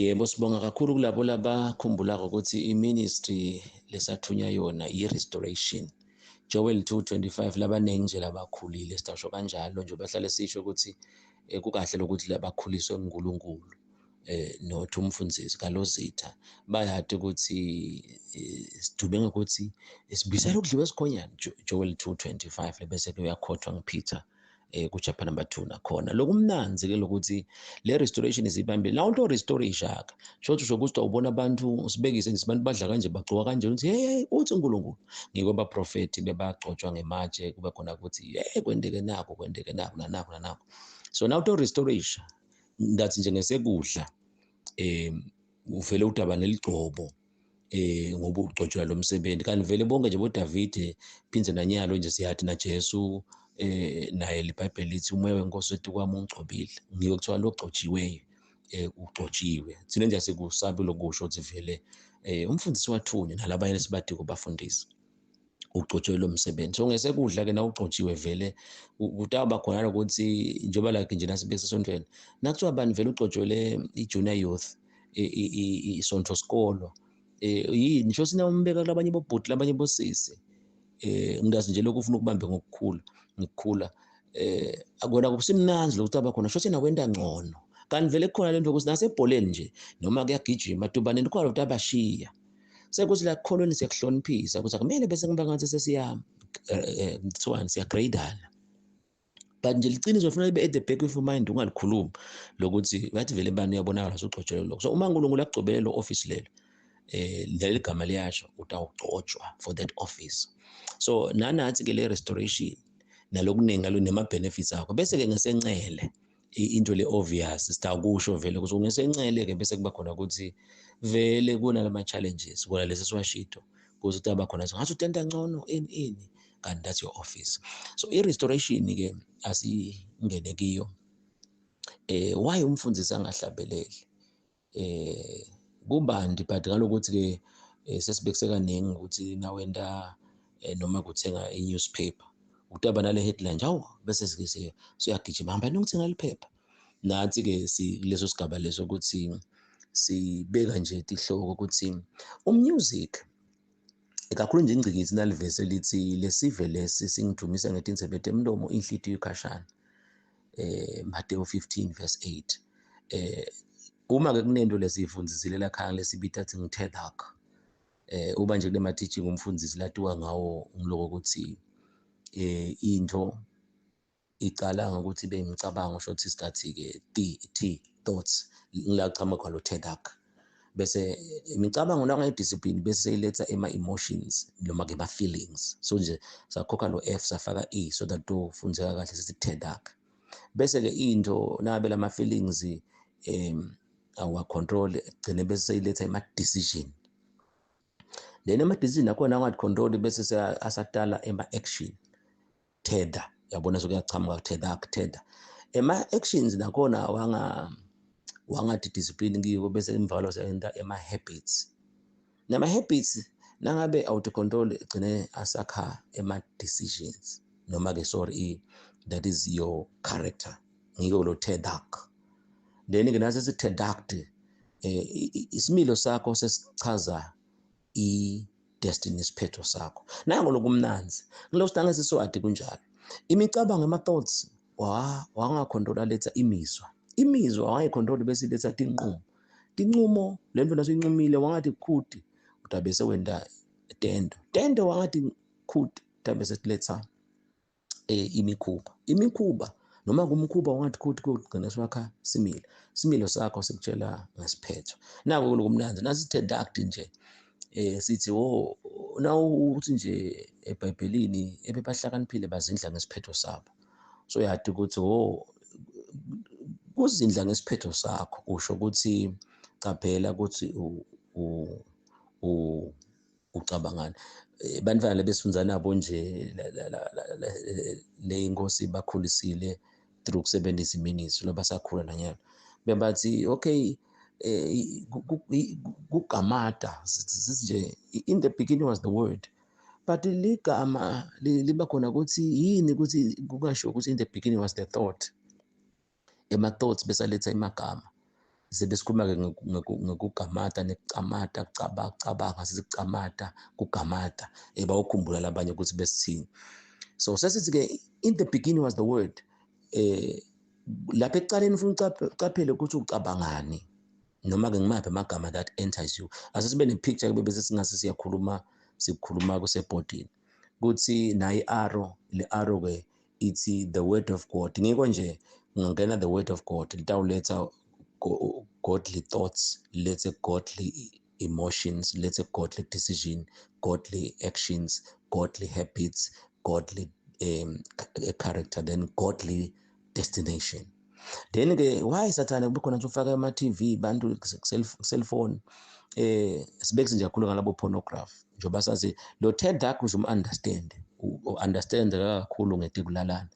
Yebo, sibonga kakhulu kulabo labakhumbulako ukuthi i-ministry lesathunywa yona i-restoration. Joel 2:25, labaningi nje labakhulile, sidasho kanjalo nje, bahlale sisho ukuthi kukahle lokuthi labakhuliswe nguNkulunkulu not umfundisi kalozitha, bayati ukuthi sidume ngokuthi sibuyisela ukudliwa esikhonyana. Joel 2:25, bese ke uyakhothwa nguPeter ku chapter number 2 nakhona. Lokumnanzi ke lokuthi le restoration isibambile la unto restoration ka shothi usho ukuthi ubona abantu, sibekise nje, abantu badla kanje, bagcoka kanje, uthi, "Hey, hey, uthi uNkulunkulu." Ngiko abaprofeti bebagcotshwa ngematshe, kube khona ukuthi, "Hey, kwendeke nako, kwendeke nako, nanako, nanako." So now to restoration, ngathi nje ngesekudla uvele udaba neligcobo ngoba ugcotshwa lo msebenzi. Kanti vele bonke nje boDavide phindze nanyalo nje siyathi na Jesu naye liBhayibheli lithi, "Umoya wenkosi wetu kwami ungigcobile." Ngiko kuthiwa logcotshiweyo, ugcotshiwe. Thina nje asikusabi lokusho ukuthi vele umfundisi wathunywa nalabanye lesibadiko bafundisi ugcotshwe lo msebenzi. So ngesekudla ke, na ugcotshiwe vele, kutawuba khona lokuthi njengoba like nje nasibese esontweni, nakuthiwa bani vele ugcotshwele i-junior youth, isonto sikolo, yini sho sinawumbeka kulabanye bobhuti, labanye bosisi. Ngingazi nje lokhu ufuna ukubambe ngokukhula ngikukhula, akona kusimnanzi lokuthi aba khona sho sinakwenta ngcono. Kanti vele kukhona lento ukuthi nasebholeni nje noma kuyagijima tubaneni, kukhona ukuthi abashiya sekuthi la kukholweni siyakuhloniphisa ukuthi akumele bese ngiba ngathi sesiya kuthiwani, siyagradana. But nje liciniso funa libe at the back of your mind, ungalikhulumi lokuthi bathi vele bani uyabonakala usugcotshelwe lokho. So uma uNkulunkulu akugcobele lo office lelo, leli gama liyasho, utawugcotshwa for that office. So nanathi ke le restoration nalokuningi ngalo nema benefits akho. Bese ke ngesencele, into le obvious sitakusho vele ukuthi ngesencele ke bese kuba khona ukuthi vele kunalama challenges kona lesi siwashito kuze ukuthi aba khona ngathi utenta ngcono ini ini, kanti that's your office. So i-restoration ke asingene kiyo. Why umfundisi angahlabeleli? Kubandi, but ngalokuthi ke sesibekise kaningi ukuthi nawenta noma kuthenga i-newspaper, utaba nale headline nje, awu, bese siyagijima, hamba niyothenga liphepha. Nathi ke sikuleso sigaba leso ukuthi sibeka nje tihloko ukuthi umusic kakhulu nje ingcikithi nalivesi elithi, "Lesive lesi singidumisa ngetindzebe temlomo, inhlitiyo ikhashana," Matthew 15 verse 8. Uma ke kunento lesiyifundisile lakhaya lesibita thi ngitedak, uba nje kule ma teaching umfundisi latiwa ngawo ngiloko ukuthi into icala ngokuthi ibe imicabango, sho ukuthi sigathi ke T T thoughts, ngila chama khona lo tedak. Bese imicabango nangayi-discipline bese seyiletha ema-emotions noma ke ma-feelings. So nje sakhokha lo F, safaka E so that tofundzeka kahle, sithi tedak. Bese ke into nabe lama feelings awa control, gcine bese seyiletha ema-decision. Then ama-decision akhona angathi control, bese asadala ema-action tether, yabona, sokuyachamuka tedak tether. Ema-actions nakhona wanga wangathi discipline kiwo, bese imvalo seyenta ema-habits. Nama-habits nangabe awuthi control, gcine asakha ema-decisions noma ke, sorry, that is your character, ngiko lo tedak. Then ke nase sithi isimilo sakho sesichaza i-destiny, isiphetho sakho. Nango lokumnanzi ngilo sidange siswati kunjalo. Imicabango, ama-thoughts wangacontrol aletha imizwa, imizwa wangayicontrol bese iletha tinqumo, tinqumo lento naso incumile wangathi khudi udabe sewenta tento, tento wangathi khudi udabe sesiletha imikhuba, imikhuba noma kumkhuba wangathi khudi kugcina siwakha similo, similo sakho sikutshela ngesiphetho. Nako lokumnanzi nasithi duct nje, sithi wo na uthi nje eBhayibhelini ebebahlakaniphile bazindla ngesiphetho sabo. So yathi ukuthi wo kuzindla ngesiphetho sakho usho ukuthi caphela ukuthi u ucabangani. Bantwana lebesifunza nabo nje le inkosi bakhulisile through kusebenzisa iministry lobasakhula nanyalo, bebathi okay, kugamada nje, "In the beginning was the word," but ligama liba khona ukuthi yini, ukuthi kungasho ukuthi in the beginning was the thought, ema thoughts bese aletha imagama. Sibe sikhuluma-ke ngekugamata nekucamata, kucabanga, sisicamata, kugamata. Bawukhumbula labanye ukuthi besithini. So sesithi-ke in the beginning was the word. Lapha ekucaleni ufuna ucaphele ukuthi ucabangani, noma-ke ngimaphi amagama that enters you. Ase sibe ne-picture kube bese singase siyakhuluma, sikhuluma kusebhodini kuthi nayi arrow, le arrow-ke ithi the word of God. Ngiko nje ungangena the word of God litawuletha godly thoughts, lethe godly emotions, lethe godly decision, godly actions, godly habits, godly character, then godly destination. Then ke why sathane kube khona nje ufaka ama-TV bantu cellphone, sibekise nje kakhulu ngalabo pornography, njengoba sazi lo Ted Dark uze um-understand, u-understand kakhulu ngetikulalana,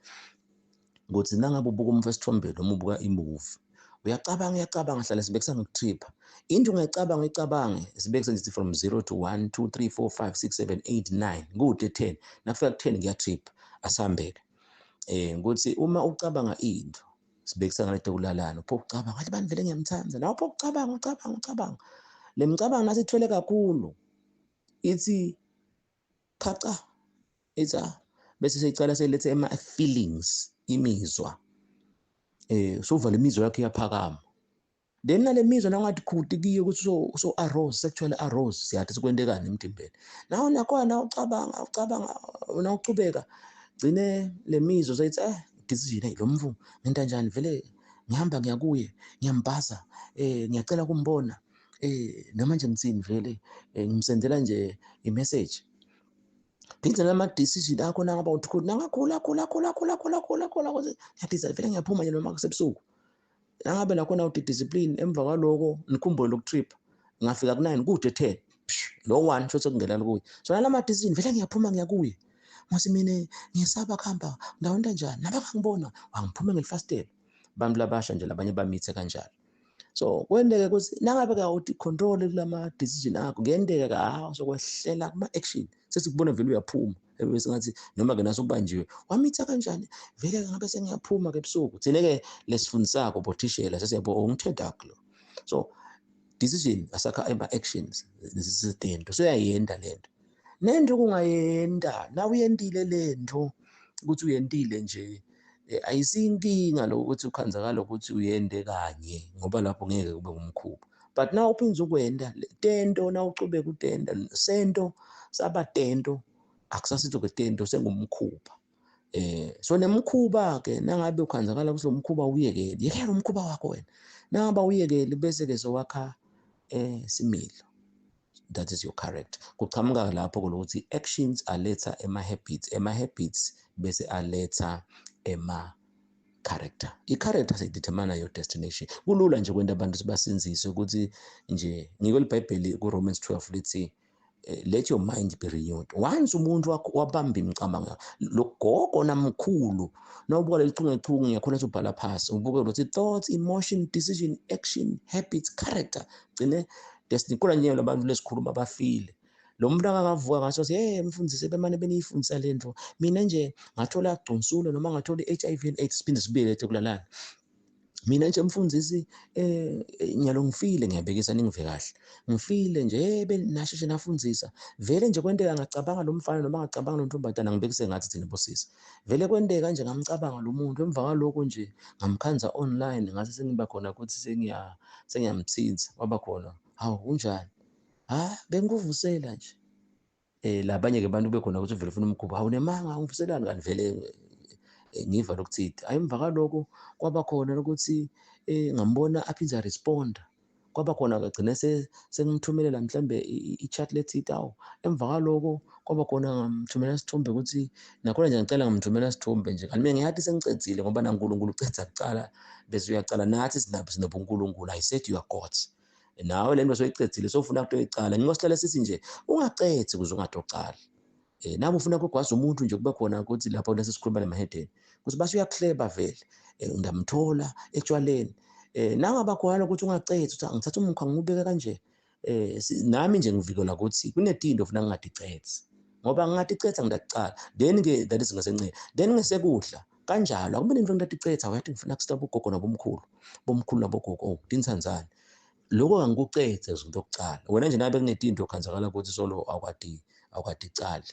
ukuthi nangabe ubuka umfo esithombeni noma ubuka i-movie, uyacabanga, uyacabanga, hlala sibekisa ngokutripha into, ungayicabanga uyicabange, sibekise nje from 0 to 1 2 3 4 5 6 7 8 9 kude 10, nakufika ku-10 kuyatripha, asihambeke. Ukuthi uma ucabanga into, sibekisa ngalento kulalana, upho ucabanga ngathi bani vele ngiyamthanda, nawe upho ucabanga, ucabanga, ucabanga le mcabango nasi ithwele kakhulu, ithi khaca, ithi bese seyicala seyilethe ema-feelings, imizwa, sovala imizwa yakho iyaphakama. Then nale mizwa nawungathi khuti kiyo ukuthi so arose, sexual arose, siyathi sikwentekani emtimbeni, nawe nakhona ucabanga, ucabanga, nawuchubeka gcine le mizwa seyithi decision, hey lo mvu ngenta njani vele, ngihamba ngiyakuye, ngiyambhaza, ngiyacela kumbona, noma nje ngithini vele, ngimsendela nje i-message. Phinde lama decision akho nangaba uthi nangakhula khula khula khula khula khula khula ukuthi ngiyadiza vele ngiyaphuma nje noma kusebusuku. Nangabe nakhona uthi discipline, emva kwaloko nikhumbule lokutrip, ngafika ku-9 kude 10, lo 1 futhi sekungena kuye. So nalama decision vele ngiyaphuma ngiyakuye, ngosi mina ngiyesaba kuhamba ndawonto kanjani, nabakangibona wangiphume ngelifasitelo. Bantu labasha nje labanye bamithe kanjalo. So kwenteke ukuthi nangabe ka uthi control kulama decision akho, kuyenteka ka sokwehlela kuma action, sesikubona vele uyaphuma, bese ngathi noma ke naso kubanjiwe wamitha kanjani vele, ngabe sengiyaphuma ke ebusuku. Thina ke lesifundisako bothishela sesiyabo ungithe lo. So decision asakha ama actions, nesisitento soyayenda lento, nento kungayenda na uyendile lento, ukuthi uyendile nje, ayisinkinga lokho ukuthi ukhanzakala ukuthi uyende kanye, ngoba lapho ngeke kube ngumkhuba. But now uphinza ukwenda tento, na ucubeka utenda sento saba tento, akusasitho ke tento, sengumkhuba. So nemkhuba ke nangabe ukhanzakala ukuthi lo mkhuba uyekele, yekela umkhuba wakho wena, nangabe uyekele bese ke sowakha similo, that is your character. Kuchamuka lapho ukuthi actions aletha ema habits, ema habits bese aletha ema character, i-character seyidetermine your destination. Kulula nje kwenta abantu sibasinzise ukuthi nje ngiko iBhayibheli ku Romans 12 lithi let your mind be renewed. Once umuntu wabamba imicabango, lo gogo namkhulu, nawubuka leli chungechunge ngiyakhona ukuthi ubhala phasi, ubuke ukuthi thoughts, emotion, decision, action, habits, character, gcine destiny. Khona nje labantu lesikhuluma bafile, lo muntu akakavuka ngaso sithi hey mfundisi bemane beniyifundisa lento, mina nje ngathola gconsulo noma ngathola i-HIV and AIDS, siphinde sibuyele ethu kulalana. Mina nje mfundisi nyalo ngifile, ngiyabekisa ningive kahle, ngifile nje benasheshe nafundzisa vele nje kwenteka ngacabanga lo mfana noma ngacabanga lo ntombazana, ngibekise ngathi thina bosisi vele kwenteka nje ngamcabanga lo muntu, emva kwaloko nje ngamkhanza online, ngase sengiba khona ukuthi sengiyamthinta, waba khona hawu kunjani, ha bengikuvusela nje. Labanye ke abantu bekhona ukuthi vele ufuna umkhuba, hawu nemanga ungivuselani kanti vele ngiva lokuthitha. Hayi emva kwaloko kwaba khona ukuthi ngambona aphinze responda, kwaba khona kagcine sengimthumelela mhlambe i-chat lethitha, awu emva kwaloko kwaba khona ngamthumela isithombe ukuthi nakhona nje ngicela ngamthumela isithombe nje, kanti mina ngiyathi sengicedzile ngoba naNkulunkulu ucedza kucala bese uyacala nathi sinobuNkulunkulu. I said you are gods, nawe lento soyicedzile sofuna kutoyicala, ngingosihlale sithi nje ungacedzi ukuze ungatocala. Nami ufuna ukugwaza umuntu nje kube khona ukuthi lapho lesi sikhuluma nemahedeni ukuthi base uyakuhleba vele, ngiyamthola etshwaleni, nangaba khona ukuthi ungacedzi uthi ngithatha umkhwa ngubeke kanje, nami nje ngivikela ukuthi kunetinto ufuna ngingaticedzi, ngoba ngingaticedza ngidacala. Then ke that is ngasencane, then ngesekudla Kanjalo akube nento engilaticetha uyathi ngifuna kusitaba ugogo nabomkhulu, bomkhulu nabogogo, oh tintsandzane. Lokho angikucethe izinto okucala. Wena nje nabe kunetinto khanzakala ukuthi solo awukadi awukaticali.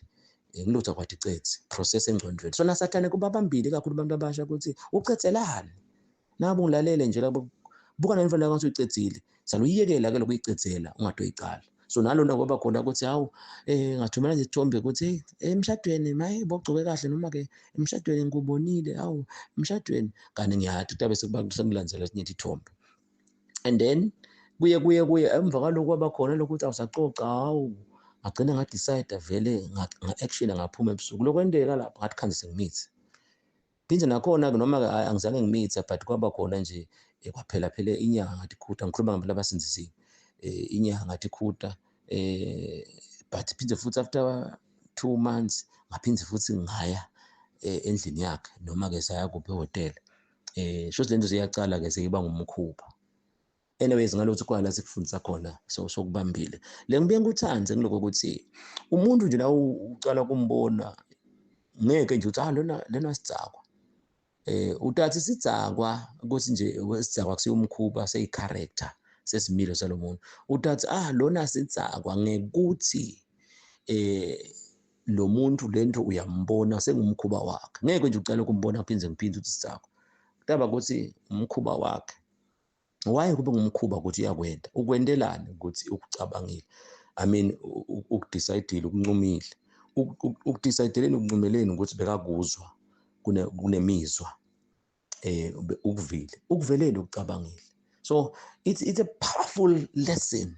Ngilutho awukaticethe, process engcondweni. So nasathane kubabambile kakhulu abantu abasha ukuthi ucethelani. Nabo ngilalele nje labo buka nalento la ngathi uyicedzile. Saluyiyekela ke lokuyicedzela ungatoyicala. So nalona kwaba khona ukuthi hawu ngathumela nje isithombe ukuthi emshadweni maye bogcoke kahle noma ke emshadweni ngikubonile, hawu emshadweni kanti ngiyathi kutabe sekulandzela esinye isithombe. And then kuye kuye kuye emva kwalokho kwaba khona lokuthi awusacoca, hawu ngagcina nga-decide vele nga-action ngaphuma ebusuku. Lokwenteka lapho ngathi khanze sengimithi. Phinde nakhona-ke noma angizange ngimithe but kwaba khona nje kwaphela phela inyanga ngathi khuta, ngikhuluma ngabantu abasindisiwe. Inyanga ngathi khuta, but phinde futhi after 2 months ngaphinde futhi ngaya endlini yakhe noma ke saya kuphi ehhotela. Sho lento seyiyacala ke seyiba ngumkhuba. Anyways ngalokho kwala sikufundisa khona so sokubambile. Le ngibuye ngikuthande ngiloko ukuthi umuntu nje la ucala kumbona ngeke nje uthi ah lona lena sidzakwa. Utathi sidzakwa ukuthi nje sidzakwa kusiyumkhuba seyi-character sesimilo salomuntu. Utathi ah lona sidzakwa ngekuthi lo muntu lento uyambona sengumkhuba wakhe. Ngeke nje ucale ukumbona uphinde ngiphinde uthi sidzakwa. Kutaba ukuthi umkhuba wakhe. Why kube ngumkhuba ukuthi uyakwenda? Ukwendelani ukuthi ukucabangile? I mean ukudecide, ukunqumile. Ukudecideleni ukunqumeleni ukuthi bekakuzwa kunemizwa ukuvile. Ukuvelele ukucabangile. So it's a powerful lesson.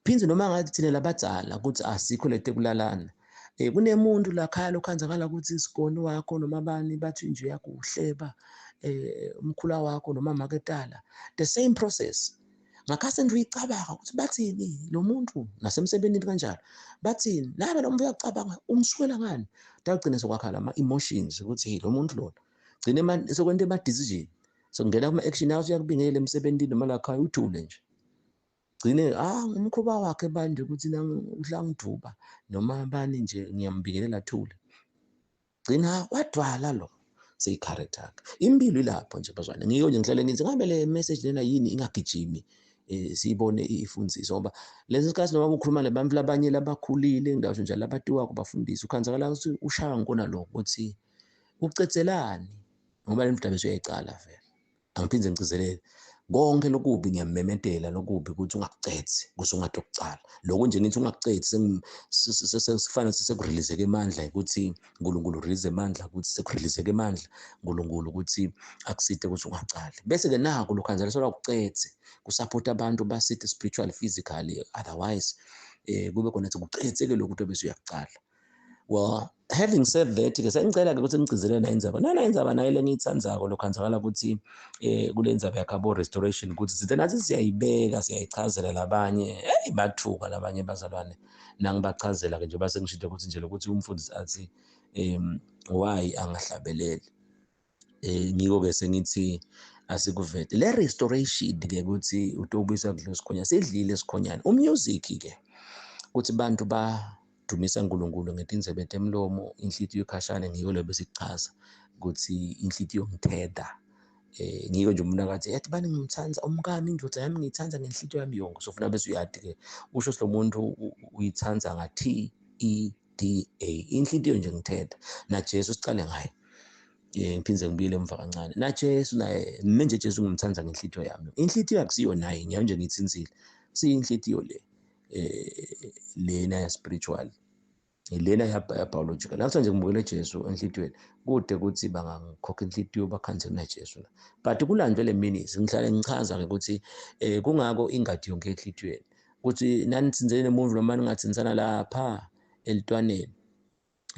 Phinde noma ngathi thina labadzala ukuthi asikho lento ekulalana. Kunemuntu la khaya lokhanzakala ukuthi isigoni wakho noma bani bathi nje uyakuhleba umkhula wakho noma maketala. The same process. Ngakhase nje uyicabanga ukuthi bathini lo muntu nasemsebenzini kanjalo. Bathini nabe lo muntu uyacabanga umswela ngani? Dagcina sokwakhala ama emotions ukuthi hey lo muntu lona. Gcine sokwenta ama decision. Sokungena kuma action yakho uyakubingelela emsebenzini noma la khaya uthule nje. Gcine ngumkhuba wakhe banje ukuthi udla ngiduba noma bani nje ngiyambingelela thule. Gcina wadwala lo seyi-character yakhe. Impilo ilapho nje bazwane. Ngiyo nje ngihlale ngithi ngabe le message lena yini ingagijimi siyibone ifundiso ngoba lesi sikhathi noma ukhuluma nabantu labanye labakhulile ngisho nje labatiwako bafundisi ukhanzakala ukuthi ushaya ngikona lokho ukuthi ucethelani ngoba le mdaba usuyayicala vele. Angiphinde ngigcizelele konke lokubi ngiyamemetela lokubi ukuthi ungakucethi kuze ungatokucala. Lokho nje ngithi ungakucethi sesifana sekureleaseke emandla ukuthi uNkulunkulu release emandla ukuthi sekureleaseke emandla uNkulunkulu ukuthi akusite ukuthi ungacali. Bese ke naku lokhanzela sokucethe kusupport abantu basite spiritually, physically, otherwise kube khona ukuthi kucetheke lokhu ukuthi bese uyakucala. Well, having said that ke sengicela ke ukuthi ngigcizelele na indzaba. Nana indzaba nayo le ngiyitsandzako lokhanzakala ukuthi kule ndzaba yakhabo restoration ukuthi sithe nathi siyayibeka siyayichazela labanye. Hey bathuka labanye bazalwane nangibachazela ke nje base ngishilo ukuthi nje lokuthi umfundisi athi why angahlabeleli. Ngiko ke sengithi asikuvete le restoration ke ukuthi utobuyisa kudla sikhonyana sidlile sikhonyana. Umusic ke ukuthi bantu ba dumisa uNkulunkulu ngetindzebe temlomo inhlitiyo ikhashane ngiyo le besichaza ukuthi inhlitiyo ngitheda. Ngiko nje umuntu akathi yathi bani ngimthanda umkami indoda yami ngiyithanda ngenhlitiyo yami yonke. So funa bese uyati ke usho lo muntu uyithanda nga T E D A inhlitiyo nje ngitheda. Na Jesu sicale ngaye. Ngiphinde ngibuyele emva kancane. Na Jesu naye mina nje Jesu ngimthanda ngenhlitiyo yami. Inhlitiyo akusiyo naye ngiyaye nje ngithinzile. Siyinhlitiyo le lena ya spiritual lena ya biological. Lapho nje ngibukele Jesu enhlitiyweni kude ukuthi bangangikhokha inhlitiyo bakhanze kuna Jesu la. But kulandwe le minutes ngihlale ngichaza ke ukuthi kungako ingadi yonke enhlitiyweni ukuthi nanithinzele nemuvu noma ningathinsana lapha elitwaneni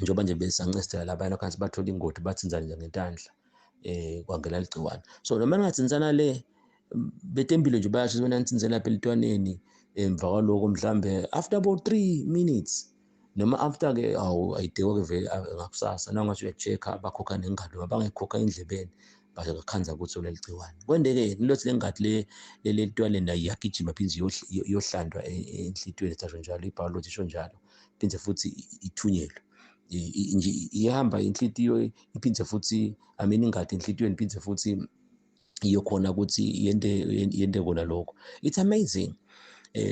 njengoba nje besancestela labanye khansi bathola ingodi bathinzana nje ngentandla kwangena ligciwane. So noma ningathinsana le betempilo nje bayasho ukuthi nanithinzela lapha elitwaneni emva kwaloko mhlambe after about 3 minutes noma after ke awu ayideko ke vele ngakusasa nangathi uyacheck-a bakhokha nengadi noma bangayikhokha endlebeni base bakhanza ukuthi uleligciwane. Kwendeke nilothi lengadi le lelitwaneni nayo iyagijima phinde iyohlandwa enhlitiyweni sasho njalo ibhayoloji isho njalo phinde futhi ithunyelwe. Nje ihamba inhlitiyo iphindze futhi, I mean, ingati enhlitiyweni iphindze futhi iyokhona ukuthi yente kona lokho. It's amazing.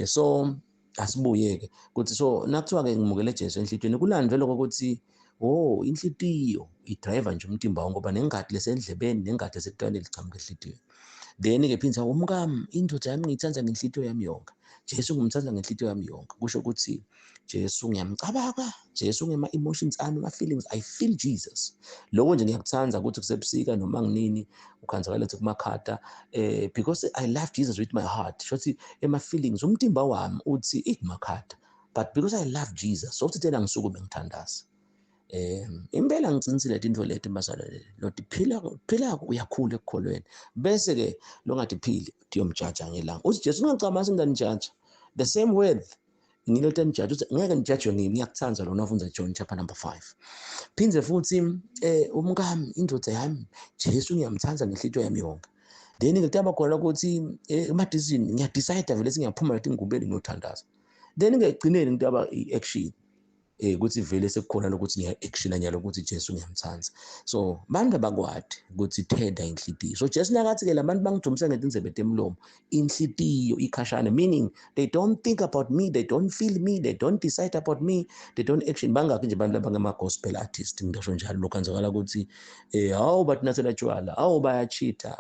So asibuye-ke ukuthi so nakuthiwa-ke ngimukele Jesu enhlitiyweni, kulandwe lokho ukuthi oh, inhlitiyo idriver nje umtimba wonke, ngoba nengati lesendlebeni nengati lesekutwaneni lichamuka enhlitiyweni. Then-ke phindze umkami, indoda yami ngiyithanda ngenhlitiyo yami yonke, Jesu ngimthanda ngenhlitiyo yami yonke. Kusho ukuthi Jesu ngiyamcabanga, Jesu ngema-emotions ami, ama-feelings, I feel Jesus. Lokho nje ngiyakuthanda ukuthi kusebusika noma nginini ukhanzakala ethi kumakhata, because I love Jesus with my heart. Shothi ema-feelings, umtimba wami uthi ikumakhata, but because I love Jesus, so uthi tena ngisukume ngithandaza. Impela ngicinisile into leti bazalwane, loti phila uyakhula ekukholweni, bese ke longathi phili tiyomjaja ngelanga. Uthi Jesu ungacabanga nganijaja, the same with ngilo tanijaja, uthi ngeke nijajwe ngimi, ngiyakuthanda lona afundza John chapter number 5. Phindze futhi umkami, indoda yami, Jesu ngiyamthanda ngenhlitiyo yami yonke. Then ngitaba khona ukuthi emadizini ngiyadecide vele singiyaphuma lethi ngubeni ngiyothandaza. Then ngegcineni ngitaba i-action, ukuthi vele sekukhona lokuthi ngiya-action nyalo ukuthi Jesu ngiyamthanda. So bantu abakwadi ukuthi thenda inhlitiyo. So Jesu nakathi ke labantu bangidumisa ngetindzebe temlomo, inhlitiyo ikhashana, meaning they don't think about me, they don't feel me, they don't decide about me, they don't action. Bangakhi nje abantu labangama gospel artist, ngisho njalo lokwenzakala ukuthi hawu batinathela tshwala, hawu bayachitha,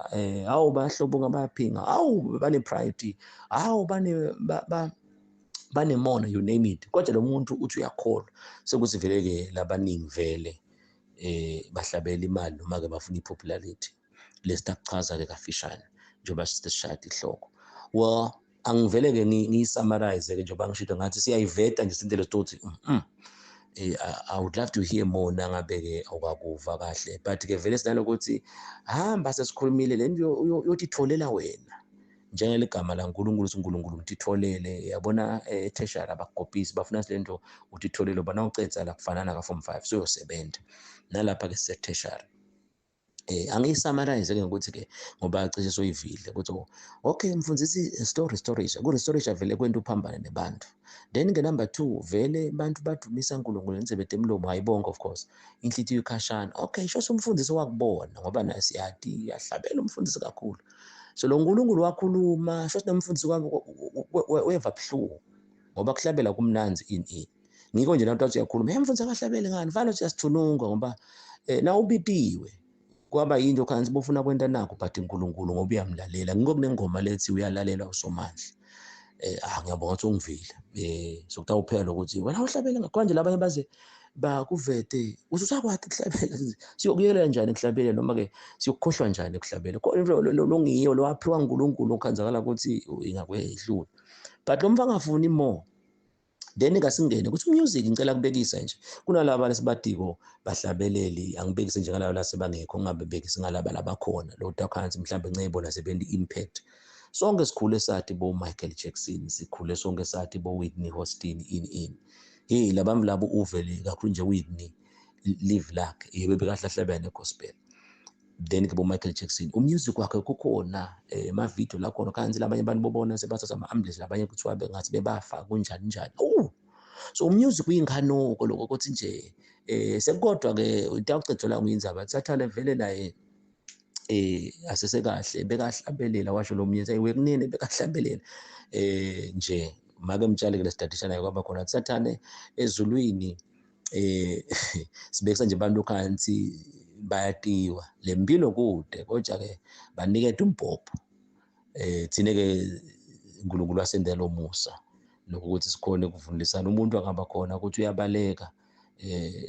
hawu bayahlobonga, bayaphinga, hawu bane pride, hawu bane banemona, you name it. Kodwa lo muntu uthi uyakholwa, sekuthi vele ke labaningi vele bahlabela imali noma ke bafuna ipopularity. Lesitakuchaza ke kafishane njengoba sisishaya ihloko. Well, angivele ke ngiyisummarize ke njengoba ngishilo ngathi siyayiveta nje sintele sithi I would love to hear more nangabe ke awukakuva kahle, but ke vele sinalokuthi hamba sesikhulumile le nto yotitholela wena njengeligama laNkulunkulu, uNkulunkulu ngititholele. Yabona, e-tertiary abakugobhisi, bafuna le nto utitholele ubana ucedza la kufanana ka form 5 soyosebenza nalapha ke sise-tertiary. Angiyisummarize ke ngokuthi ke ngoba cishe soyivile ukuthi okay mfundisi, story storage ku restoration vele kwento uphambane nebantu. Then ke number 2, vele bantu badumisa uNkulunkulu ngendebe temlomo, hayibonke of course, inhlitiyo ikhashana. Okay, sho umfundisi wakubona ngoba naye siyati yahlabela umfundisi kakhulu. So lo nkulunkulu wakhuluma, sho nomfundisi weva buhlungu ngoba kuhlabela kumnanzi ini. Ngikho nje nabantu bathi uyakhuluma, hey mfundisi akahlabele ngani, fanele siyasithununga ngoba na ubitiwe kwaba yinto khansi bofuna kwenta nakho, but uNkulunkulu ngoba uyamlalela. Ngikho kunengoma lethi uyalalela uSomandla. Ngiyabonga ukuthi ungivile. So kutawuphela ukuthi wena uhlabele ngakho nje labanye baze bakuvete ususakwati kuhlabela, siyokuyela njani kuhlabela noma ke siyokukhohlwa njani kuhlabela. Kodwa lo ngiyo lo waphiwa uNkulunkulu okhanzakala ukuthi ingakwedlula, but lo mfana angafuni more. Then kasingene ukuthi music, ngicela kubekisa nje kunalaba lesibadiko bahlabeleli, angibekise nje ngalaba lasebangekho, ngingabebekisi ngalaba labakhona lo takhansi mhlawumbe ncebona sebendi impact. Sonke sikhule sathi bo Michael Jackson, sikhule sonke sathi bo Whitney Houston, in hey labantu labo uvele kakhulu nje Whitney live lakhe yebe bekahlahlabela negospel. Then ke bo Michael Jackson umusic wakhe kukhona ema video la khona kanti labanye abantu bobona sebathatha ama ambulance, labanye kuthiwa bengathi bebafa kunjani njani. Oh, so umusic uyinkanuko lokho ukuthi nje sekukodwa ke utawucedela ngiyindzaba thatha vele naye asesekahle bekahlabelela, washo lo munye sewekunene bekahlabelela nje make mtshale ke lesidadisha naye kwaba khona sathane ezulwini. Sibekisa nje abantu khansi bayatiwa lempilo kude, kodwa ke baniketa umbhobho. Thine ke uNkulunkulu wasendela umusa lokuthi sikhone ukuvunisana, umuntu angaba khona ukuthi uyabaleka.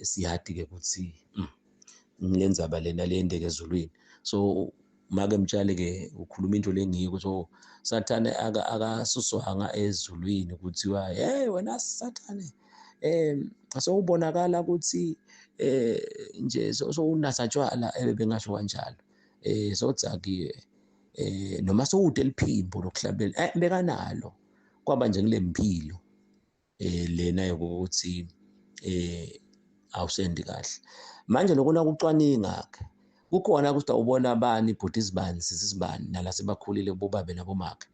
Siyati ke ukuthi ngilenzaba lena leyendeke ezulwini. So make mtshale ke ukhuluma into lengiyo ukuthi oh sathane akasuswanga ezulwini kuthiwa hey wena sathane so ubonakala ukuthi nje so unatha tshwala bengasho kanjalo, sodzakiwe noma sowude liphimbo lokuhlabela bekanalo kwaba nje kule mpilo lena yokuthi awusendi kahle. Manje lokuna kucwaninga ke kukhona ukuthi awubona bani ibhuti isibani sisibani nala sebakhulile bobabe nabomakhe,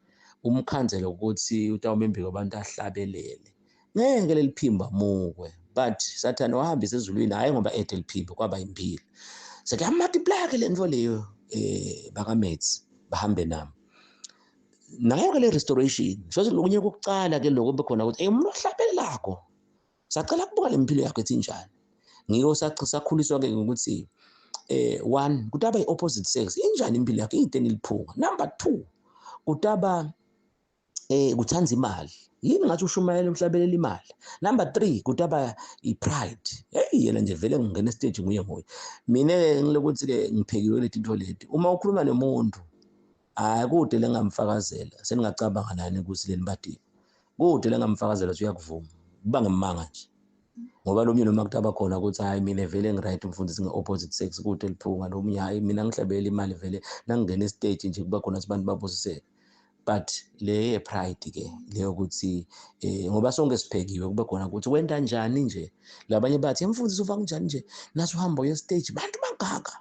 umkhanzelo ukuthi utawumembika abantu ahlabelele ngeke leliphimba mukwe But Sathane wahambisa ezulwini, hhayi ngoba ede liphimbo, kwaba imphilo. Sekuyamultiply ke le nto leyo, bakaMetsi bahambe nami. Nayo ke le restoration, so lokunye kokucala ke lokho bekhona ukuthi umuntu ohlabelelako sacela kubuka le mpilo yakhe ethi njani. Ngiko sakhuliswa ke ngokuthi one, kutaba i-opposite sex, injani impilo yakhe, iyinteni liphunga. Number 2, kutaba kuthanda imali, yini ngathi ushumayela uhlabelela imali. Number 3, kutaba i-pride. Hey, yena nje vele ngingena stage nguye nguye. Mina ngilokuthi ke ngiphekiwe leti nto leti. Uma ukhuluma nomuntu, hayi kude lengamfakazela, seningacabanga nani ukuthi lenibadile. Kude lengamfakazela uyakuvuma. Kuba ngemanga nje. Ngoba lo munye noma kutaba khona ukuthi hayi mina vele ngiright umfundisi nge-opposite sex, kude liphunga lo munye, hayi mina ngihlabela imali vele nangingena estage nje kuba khona abantu babusiseke. But le pride ke leyo ukuthi ngoba sonke siphekiwe, kube khona ukuthi wenta njani nje. Labanye bathi emfundisi uva kanjani nje nathi uhamba uye stage bantu bangaka.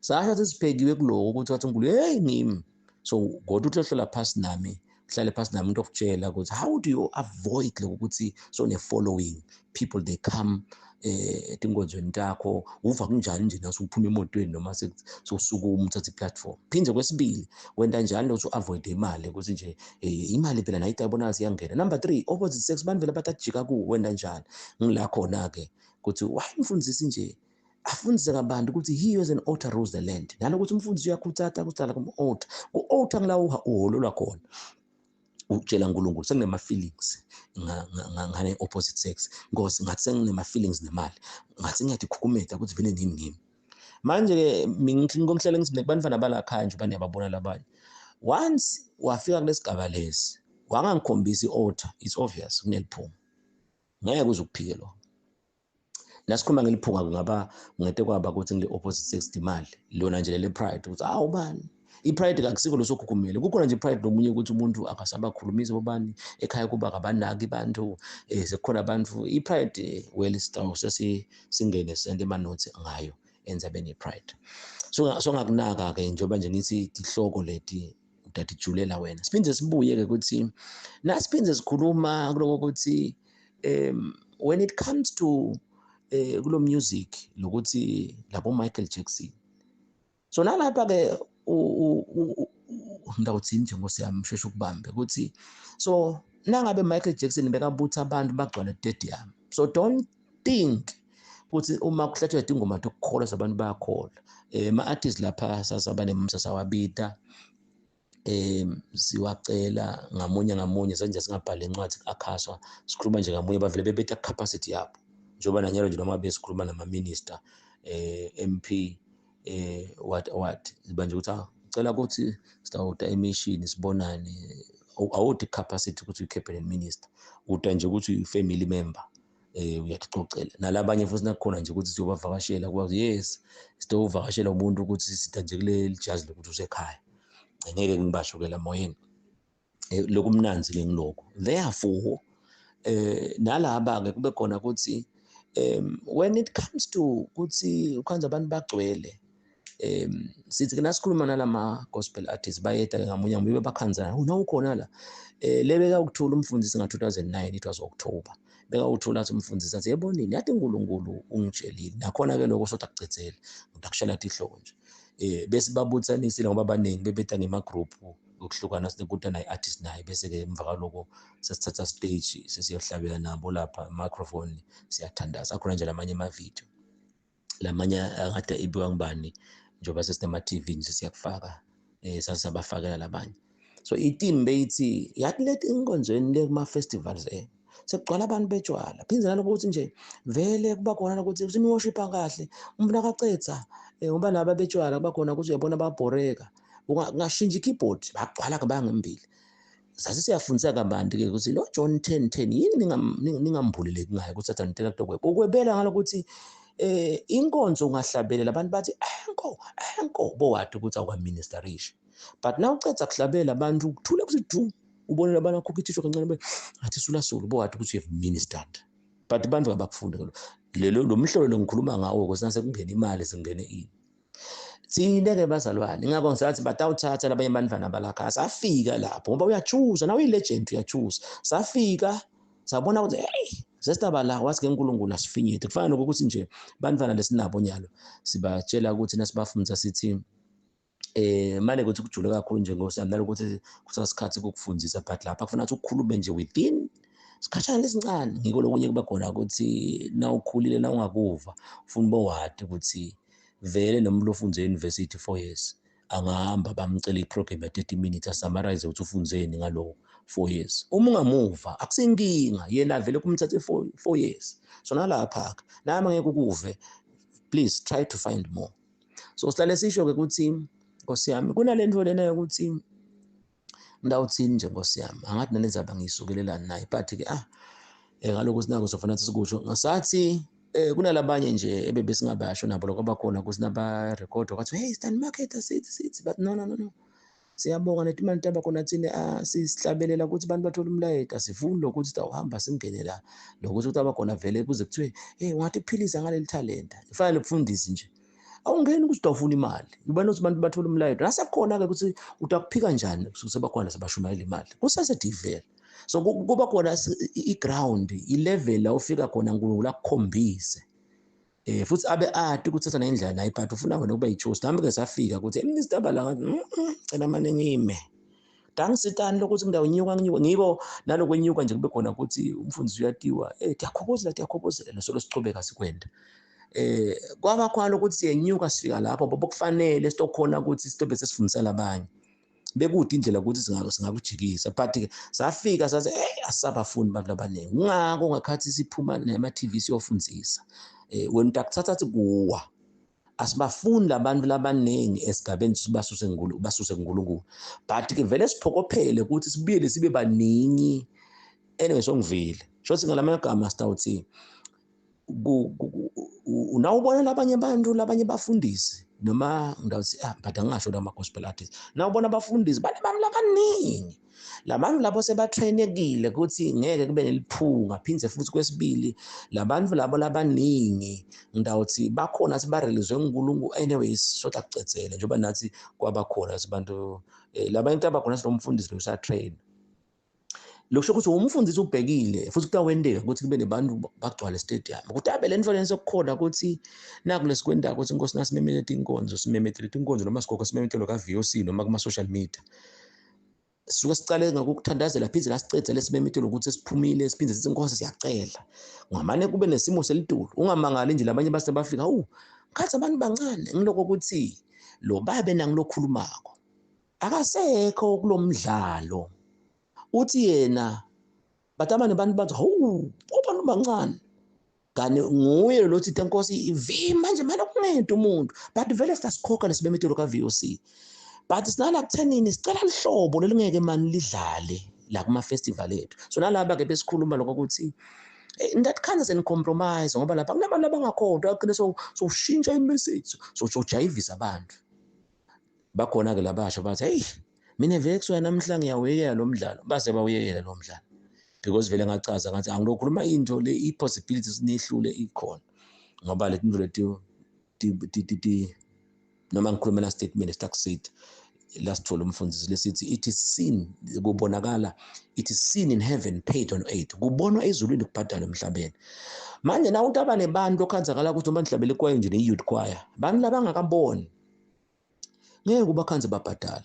Sasho ukuthi siphekiwe kuloko ukuthi wathi uNkulunkulu hey ngimi. So kodwa uthi hlola phasi nami, uhlale phasi nami umuntu okutshela ukuthi how do you avoid lokho ukuthi so ne following people they come etinkonzweni takho, uva kunjani nje naso uphuma emotweni noma sewusukuma uthatha i-platform. Phinde kwesibili, wenta njani lokho u-avoid imali ukuthi nje imali phela nayo ibonakala siyangena. Number 3, opposite sex bantu vele batajika kuwe, wenta njani? Ngila khona ke ukuthi why umfundisi nje afundise ngabantu ukuthi he is an altar rules the land. Nalokuthi umfundisi uyakhuthatha kuhlala kum-altar, ku-altar ngila uholelwa khona, utshela uNkulunkulu senginema feelings ngane opposite sex, Nkosi ngathi senginema feelings nemali, ngathi ngiyadikhukhumeta ukuthi vele ngimi ngimi. Manje ke ngingomhlele ngithi nekubantwana balakhaya nje baniyababona labanye. Once wafika kulesigaba lesi wangangikhombisa i-altar, it's obvious kuneliphunga, ngeke uze ukuphike lo. Nasikhuluma ngeliphunga kungaba ngete kwaba ukuthi ngile opposite sex imali lona nje le pride ukuthi awu bani i-pride kakusiko losokhukhumele. Kukhona nje i-pride nomunye ukuthi umuntu akasabakhulumisi bobani ekhaya kuba akabanaki abantu, sekukhona abantu i-pride well sitawu sesingene sente ama-notes ngayo enza bene pride. So ngakunaka ke njengoba nje ngithi tihloko leti utatijulela wena. Siphinde sibuye ke ukuthi nasiphinde sikhuluma kuloko ukuthi when it comes to kulo music lokuthi labo Michael Jackson. So nalapha ke ngawuthini nje Nkosi yami msheshe ukubambe ukuthi so nangabe Michael Jackson bekabutha abantu bagcwale stadium, so don't think ukuthi uma kuhlatshwa ingoma tokukholwa abantu bayakholwa. Ma artists lapha sasaba nemsasawabita, siwacela ngamunye ngamunye senje singabhala incwadi akhaswa sikhuluma nje ngamunye bavele bebetha capacity yabo. Njengoba nanyalo nje noma besikhuluma nama minister, MP, what manje ukuthi cela ukuthi sitawuta emission sibonane, awuthi capacity ukuthi uyi-cabinet minister, uta nje ukuthi uyi-family member, uyatixoxela nalabanye futhi nakukhona nje ukuthi siyobavakashela kuba yes sitowuvakashela umuntu ukuthi sitha nje kuleli jazi lokuthi usekhaya, ngeke ngibasho ke la moyeni. Lokumnanzi ke ngiloko. Therefore nalaba ke kube khona ukuthi when it comes to ukuthi ukhanza abantu bagcwele, sithi ke nasikhuluma nalama gospel artists bayeta ke ngamunye ngamunye bakhanzana ukhona la lebeka ukuthula umfundisi nga 2009, it was October, beka uthula athi umfundisi athi yebonini yathi uNkulunkulu ungitshelile nakhona ke lokho sothi akucedzele ngidakushela tihloko nje. Bese babuthanisile ngoba abaningi bebeta ngema group ukuhlukana sinekuta naye artist naye, bese ke emva kwaloko sesithatha stage sesiyohlabela nabo lapha microphone siyathandaza. Akhona nje lamanye ama video lamanye akade ibiwa ngibani njengoba sesinema TV nje siyakufaka, sasabafakela labanye. So i-team beyithi yathi leti inkonzweni le kuma festivals sekugcwala abantu betshwala, phinde nalokho ukuthi nje vele kuba khona ukuthi siniworship kahle umuntu akacetha, ngoba laba betshwala kuba khona ukuthi uyabona babhoreka ungashintsha i-keyboard bagcwala ke bangembili. Sase siyafundisa kabanti ke ukuthi lo John 10:10 yini ningambuleleki ngayo ukuthi athi ngitela kutokweba ukwebela ngalokuthi inkonzo ungahlabelela abantu bathi enko enko bowathi ukuthi awukaministerisha, but now ucetha kuhlabela abantu kuthule kuthi du ubonela abantu akhokha ithisho kancane athi sula sulu bowathi ukuthi you have ministered, but abantu abakufunda lelo lo mhlolo lengikhuluma ngawo ukuthi kungena imali singene ini thine ke bazalwane. Ingakho ngisathi batawuthatha labanye abantwana balakha safika lapho ngoba uyachuza nawe uyi-legend uyachuza. Safika sabona ukuthi hey Sesitaba la wathi ke uNkulunkulu asifinyete. Kufana nokuthi nje bantwana lesinabo nyalo sibatshela ukuthi nasibafundisa sithi manje ukuthi kujule kakhulu nje Nkosi yami, nalokuthi kusasikhathi kokufundisa, but lapha kufuna ukuthi ukhulume nje within sikhashana lesincane. Ngiko lokunye kuba khona ukuthi na ukhulile na ungakuva ufuna ubowati ukuthi vele noma ulofunze e-university 4 years angahamba bamcela i-program ya 30 minutes asummarize ukuthi ufunzeni ngalo 4 years. Uma ungamuva akusinkinga, yena vele kumthathe 4 years. So nalapha ke nami ngeke ukuve, please try to find more. So sihlale sisho ke ukuthi Nkosi yami kunalento lena yokuthi ngidawuthini nje Nkosi yami, angathi nalenzaba ngiyisukelelani naye, but ke ngalokho sinako sofuna sikusho ngasathi kunalabanye nje ebebesingabasho nabo lokho abakhona ukuthi naba record kwathi hey stand market sithi but no no no no, siyabonga netimali tabakhona thina sisihlabelela ukuthi abantu bathola umlayeto, asifuni lokuthi sitawuhamba singene la lokuthi ukuthi abakhona vele kuze kuthiwe hey ungathi kuphilisa ngaleli talent. Ifana nobufundisi nje, awungeni ukuthi utawufuna imali, ubona ukuthi abantu bathola umlayeto nasekhona ke ukuthi utakuphika kanjani sebakhona sebashumayela imali kusase-divele. So kuba khona i-ground, i-level la ufika khona uNkulunkulu akukhombise futhi abe ati ukuthatha nendlela naye, but ufuna wena ukuba yi-choice. Nami ke safika ukuthi emnistaba la ngathi cela mane ngime dangisitani lokuthi ngidawunyuka nginyuka ngiko nalokwenyuka nje kube khona ukuthi umfundisi uyatiwa tiyakhokozela tiyakhokozela nosolo sichubeka sikwenda kwaba khona ukuthi siyenyuka sifika lapho bokufanele sitokhona ukuthi sitobe sesifundisela abanye bekude indlela ukuthi singakujikisa, but ke safika sathi hey asabafuni abantu abaningi. Kungako ngakhathi siphuma nema TV siyofundisa wena utakuthatha athi kuwa asibafuni labantu labaningi esigabeni sibasuse nkulu basuse kuNkulunkulu, but ke vele siphokophele ukuthi sibuyele sibe baningi. Anyway songivile shothi ngalamagama sitawuthi unawubona labanye abantu labanye bafundisi noma ngidawuthi but angingasho lama gospel artists, nawubona abafundisi banabantu labaningi labantu labo sebatrainekile ukuthi ngeke kube neliphunga. Phindze futhi kwesibili labantu labo labaningi ngidawuthi bakhona sibarelizwe uNkulunkulu. Anyways sothi akucedzele njengoba nathi kwabakhona sibantu labantu abakhona sinomfundisi lo train lokusho ukuthi umfundisi ubhekile futhi kutawendeka ukuthi kube nebantu bagcwale stadium ukuthi abe le nto lena sekukhona ukuthi naku lesikwendako ukuthi inkosi nasimemethe inkonzo simemethe inkonzo noma sigogo simemethe ka VOC noma kuma social media sisuke sicale ngokuthandazela phindze lasicedze lesimemethe ukuthi siphumile siphindze sithi inkosi siyacela ngamane kube nesimo selitulu. Ungamangali nje labanye base bafika awu khathi abantu bancane ngiloko ukuthi lo babe nangilokhulumako akasekho kulomdlalo uthi yena batamane abantu bathi hawu abantu bancane kani nguye lo thi inkosi ivi manje manje kungento umuntu, but vele sasikhokha lesimemetelo ka VOC, but sinala kuthenini sicela lihlobo lelingeke mani lidlale la kuma festival ethu. So nalaba ke besikhuluma lokho ukuthi that kind of compromise ngoba lapha kunabantu abangakholwa aqine so ushintsha imessage so ujayivisa abantu bakhona ke labasha bathi hey mina vele kusuka namhla ngiyawuyekela lo mdlalo, base bawuyekela lo mdlalo because vele ngachaza ngathi angilokhuluma into le i-possibility sinihlule ikhona ngoba le tinto leti noma ngikhuluma na statement esitakusithi lasithola umfundisi lesithi it is seen kubonakala it is seen in heaven paid on earth, kubonwa ezulwini kubhadalwa emhlabeni. Manje na umuntu abanebantu okhanzakala ukuthi uma nihlabele choir nje ne-youth choir bantu labangakaboni ngeke ubakhanze babhadala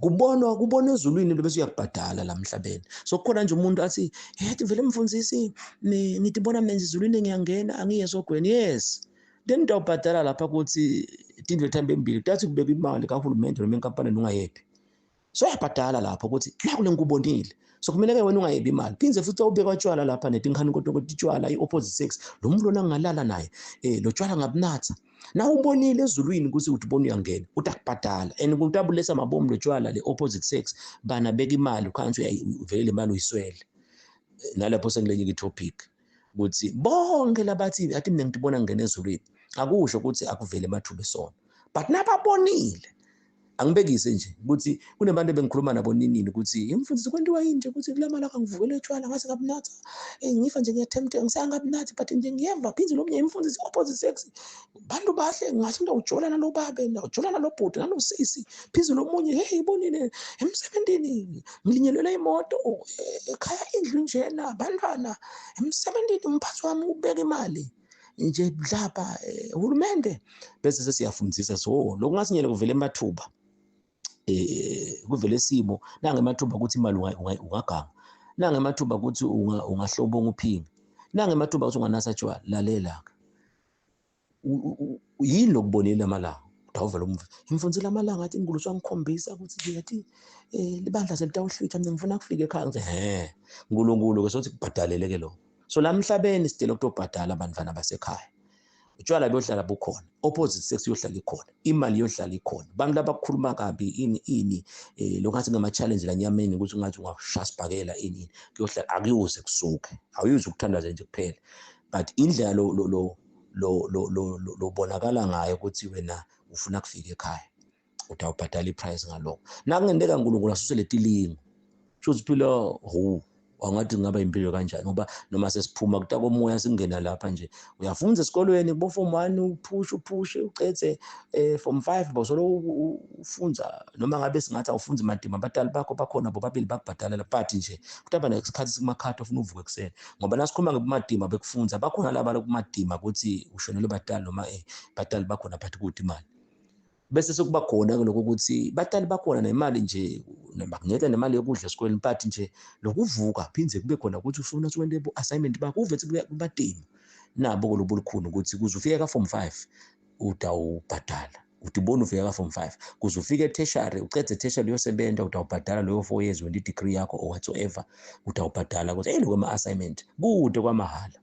kubonwa kubona ezulwini bese uyakubhadala la emhlabeni. So kukhona nje umuntu athi hey vele mfundisi ngithi bona mina ezulwini ngiyangena angiye esogweni, yes then utawubhadala lapha ukuthi tindlu ethambe embili kutathi kubeka imali kahulumende noma inkampani ungayephi, so uyabhadala lapho ukuthi naku lengikubonile. So kumele ke wena ungayebi imali phindze futhi ubeka tshwala lapha netinkhani kodwa tshwala i-opposite sex lo muntu lona ngalala naye lo tshwala ngabunatha na ubonile ezulwini ukuthi uthi ubona uyangena utakubhadala and kutabulesa mabomu lo tshwala le opposite sex bana beka imali ukhansi uyavele le mali uyiswele. Nalapho sengilenye i-topic ukuthi bonke labathi athi mina ngibona ngene ezulwini akusho ukuthi akuvele amathuba esona, but nababonile Angibekise nje ukuthi kunebantu ebengikhuluma nabo ninini ukuthi imfundisi kwentiwa yini nje ukuthi kula malanga ngivukele utshwala ngase ngabunatha, ngifa nje ngiyathemthe ngisangabunatha, but nje ngiyeva phindze lo mnye imfundisi opposite sex, bantu bahle ngathi ngawujola nalo babe, ngawujola nalo bhuti nalo sisi, phindze lo munye, hey bonile emsebentini ngilinyelelwe imoto, ekhaya indlu njena, bantwana emsebentini umphathi wami ubeka imali nje dlapha, uhulumende. Bese sesiyafundisa, so lokhu ngasinyele kuvele emathuba, kuvele isimo nangemathuba ukuthi imali ungaganga, nangemathuba ukuthi ungahlobonga uphinge, nangemathuba ukuthi unganatha tshwala. Lalela ke, yini lokubonile amalanga utawuvela umve imfundisi lamalanga athi inkulu swangikhombisa ukuthi nje athi libandla selitawuhlwitha, mina ngifuna kufika ekhaya. Ngithi he, uNkulunkulu ke sothi kubhadalele ke lo. So la emhlabeni sidele ukutobhadala abantwana basekhaya. Utshwala buyohlala bukhona, opposite sex iyohlala ikhona, imali iyohlala ikhona, abantu labakhuluma kabi ini ini, lokho ngathi ngama-challenge la nyameni ukuthi ungathi ungashaya sibhakela ini ini, kuyohlala, akuyuze kusuke, awuyuze ukuthandaza nje kuphela. But indlela lo lo lo lo lo lo lobonakala ngayo ukuthi wena ufuna kufika ekhaya, utawubhadala i-price ngalokho. Nakungenteka uNkulunkulu asuse letilingo, shuthi phila hu wangathi kungaba impilo kanjani, ngoba noma sesiphuma kutakomoya singena lapha nje, uyafunza esikolweni kubo form 1, uphushe uphushe ucethe, form 5 bosolo ufunza, noma ngabe singathi awufunzi madima, abatali bakho bakhona bobabili bakubhadalela, but nje kutaba nesikhathi sikumakhadi ofuna uvuke ekuseni, ngoba nasikhuluma ngobumadima bekufunza, bakhona laba lokumadima ukuthi ushonelwe batali noma batali bakhona but kude imali. Bese sekuba khona ke lokho ukuthi batali bakhona nemali nje, bakuniketa nemali yokudla esikoleni, but nje lokuvuka phindze kube khona ukuthi ufuna ukuthi wente assignment bakho uve kubatini nabo ke lobulikhuni ukuthi kuze ufike ka form 5 utawubhadala, udibona ufika ka form 5 kuze ufike tertiary, ucedze tertiary uyosebenza, utawubhadala leyo 4 years wente degree yakho or whatsoever, utawubhadala ukuthi hey lokho assignment kude kwamahala.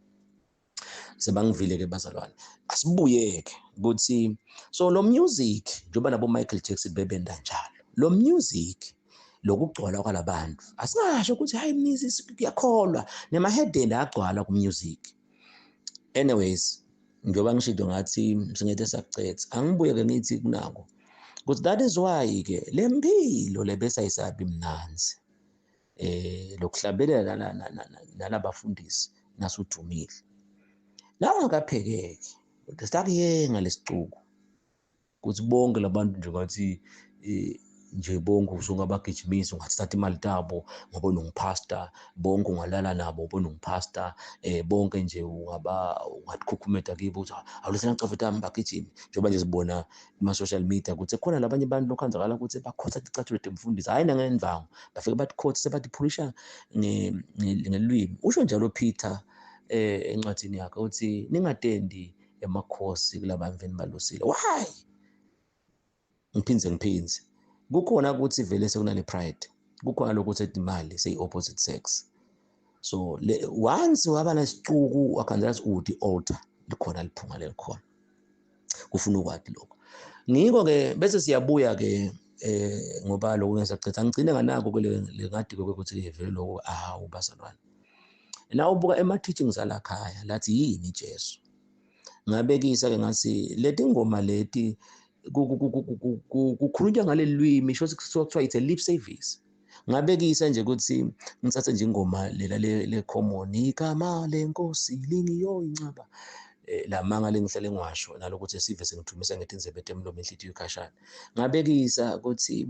Sebangivile ke bazalwane, asibuyeke ukuthi so lo music njengoba nabo Michael Jackson bebenda njalo, lo music lokugcwala kwalabantu, asingasho ukuthi hayi music kuyakholwa, nemahedeni ayagcwala ku music. Anyways, njengoba ngishido ngathi singete sakucetha, angibuye ke ngithi kunako ukuthi that is why ke lempilo lebese ayisabi mnanzi, lokuhlabelela nalabafundisi nasudumile la ungakaphekeki, siyakuyenga lesicuku ukuthi bonke labantu nje ngathi nje bonke usungabagijimisa, ungathi thatha imali tabo ngoba unguphasta, bonke ungalala nabo ngoba unguphasta, bonke nje ungaba ungatikhukhumeta kibo ukuthi awulethela ngicafetha ami bagijime. Njengoba nje sibona kuma-social media ukuthi khona labanye abantu lokhonzakala ukuthi bakhotha ticathulo temfundisi, hhayi nangendvango, bafike batikhothe sebatiphulisha ngelwimi. Usho njalo Peter encwadini yakhe uthi ningatendi emakhosi kulabantu enibalusile. Why? Ngiphindze ngiphindze, kukhona ukuthi vele sekunale pride, kukhona lokuthi imali seyi opposite sex. So le, once waba nesicuku wakhanzela uthi altar likhona liphunga lelikhona, kufuna ukwati lokho. Ngiko ke bese siyabuya ke ngoba lokho ngisacetha ngigcine nganako ke le ngadi ukuthi vele lokho awu bazalwane. Na ubuka ema teachings alakhaya lathi yini Jesu, ngabekisa ke ngathi leti ngoma leti kukhulunywa ngaleli lwimi, sho kuthiwa it's a lip service. Ngabekisa nje ukuthi ngithathe nje ingoma lela le common, igama lenkosi lingiyo incaba, lamanga lengihlale ngiwasho nalokuthi sive sengithumisa ngetinzebe temlomo inhlitiyo ikhashana. Ngabekisa ukuthi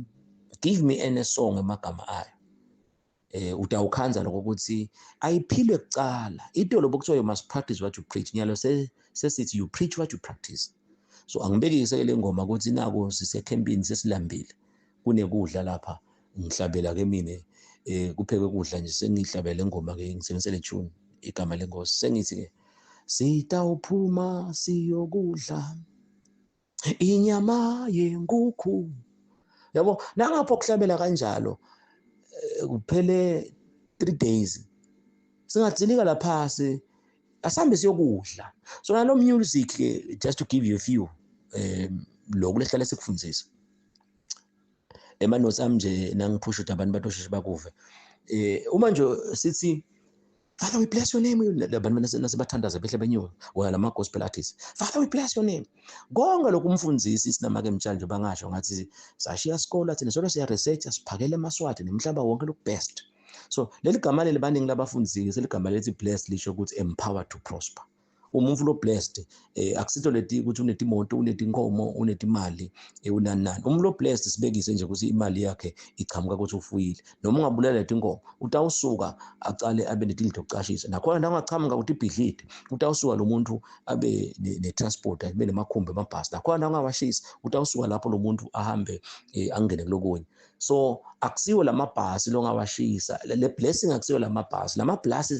give me any song emagama ayo, utawukhanza lokho ukuthi ayiphilwe kucala. Into lobo kuthiwa you must practice what you preach, nyalo sesithi you preach what you practice. So angibekise ke le ngoma ukuthi nako sisekhempini sesilambile, kunekudla lapha, ngihlabela ke mina, kuphekwe kudla nje, sengihlabela ingoma ke ngisebenzise le tune igama lenkosi, sengithi ke sitawuphuma siyokudla inyama yenkukhu. Yabo nangapho kuhlabela kanjalo, kuphele 3 days singadilika laphasi, asambe siyokudla. So nalo music ke, just to give you a few, lokhu lehlale sikufundisa ema notes ami nje nangiphusha ukuthi abantu batosheshe bakuve. Uma nje sithi Father, we bless your name. Labantu nasebathandaza behle benyuka wena lama gospel artists. Father, we bless your name. Konke lokhu umfundisi sinamake mtshali nje bangasho ngathi sashiya isikole thina solo siya research, siphakele emaswati nemhlaba wonke look best. So leli gama leli baningi labafundisile, seligama lethi blessed lisho ukuthi empowered to prosper. Umuntu lo blessed akusitho leti ukuthi unetimoto, unetinkomo, unetimali, unani nani. Umuntu lo blessed sibekise nje ukuthi imali yakhe ichamuka ukuthi ufuyile. Noma ungabulala letinkomo, utawusuka acale abe netindlu tokucashisa. Nakhona la ungachamuka ukuthi ibhidlide, utawusuka lo muntu abe ne-transport, abe nemakhumbi amabhasi. Nakhona la ungawashisa, utawusuka lapho lo muntu ahambe angene kulokunye. So akusiwo lamabhasi longawashisa, le blessing akusiwo lamabhasi,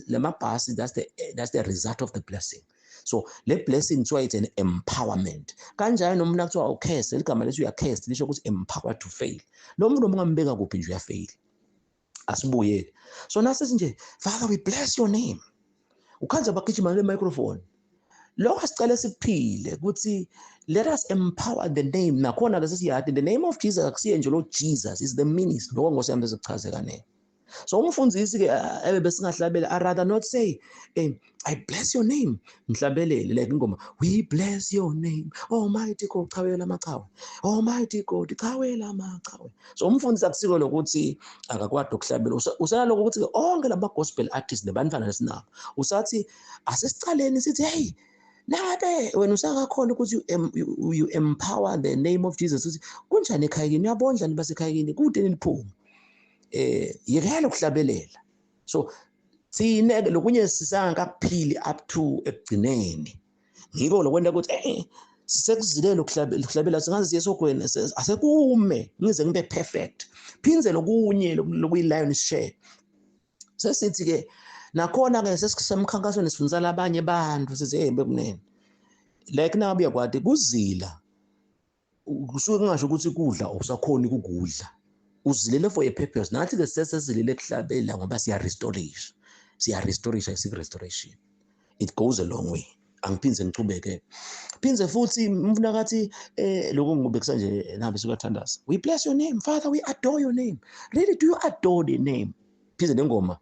lamabhasi that's the result of the blessing. So le blessing kuthiwa it's an empowerment. Kanjalo noma umuntu kuthiwa ucursed, ligama lethi uyacursed lisho ukuthi empowered to fail. Lo muntu noma ungambeka kuphi nje uyafail. Asibuyele. So nasithi nje, "Father, we bless your name," ukhanza bagijima le microphone. Lokho asicale sikuphile ukuthi let us empower the name. Nakhona ke sesiyati the name of Jesus akusiye nje lo Jesus is the ministry. Lokho ngosiyami sekuchaze kanene. So umfundisi ke ebe besingahlabela, I rather not say, "I bless your name," ngihlabelele like ingoma, "We bless your name, Almighty God, chawe lamachawe, Almighty God, chawe lamachawe." So umfundisi akusiko lokuthi akakwadi ukuhlabela, usanaloko ukuthi onke lama gospel artists nebantwana lesinabo, usathi asesicaleni sithi, "Hey, nangabe wena usakakhona ukuthi you empower the name of Jesus, uthi kunjani ekhaya kini, uyabondla nibasekhaya kini, kude niliphume, yekela ukuhlabelela." So thine ke lokunye sisangakakuphili up to ekugcineni. Ngiko lokwenta ukuthi sisekuzilele ukuhlabela, singaze siye esogweni, asekume ngize ngibe perfect. Phindze lokunye lokuyi-lion share, sesithi ke nakhona ke sesisemkhankasweni, sifundisa labanye abantu, sithi, "Hey, bekunene like nabe uyakwati kuzila." Kusuke kungasho ukuthi kudla awusakhoni kukudla, uzilele for a purpose. Nathi ke sesezilele kuhlabela ngoba siya restoration, siya restoration, siku restoration, it goes a long way. Angiphindze ngichubeke, phindze futhi mfuna kathi lokho ngibekisa nje nabe sukathandaza, "We bless your name, Father, we adore your name." Really, do you adore the name? Phindze nengoma,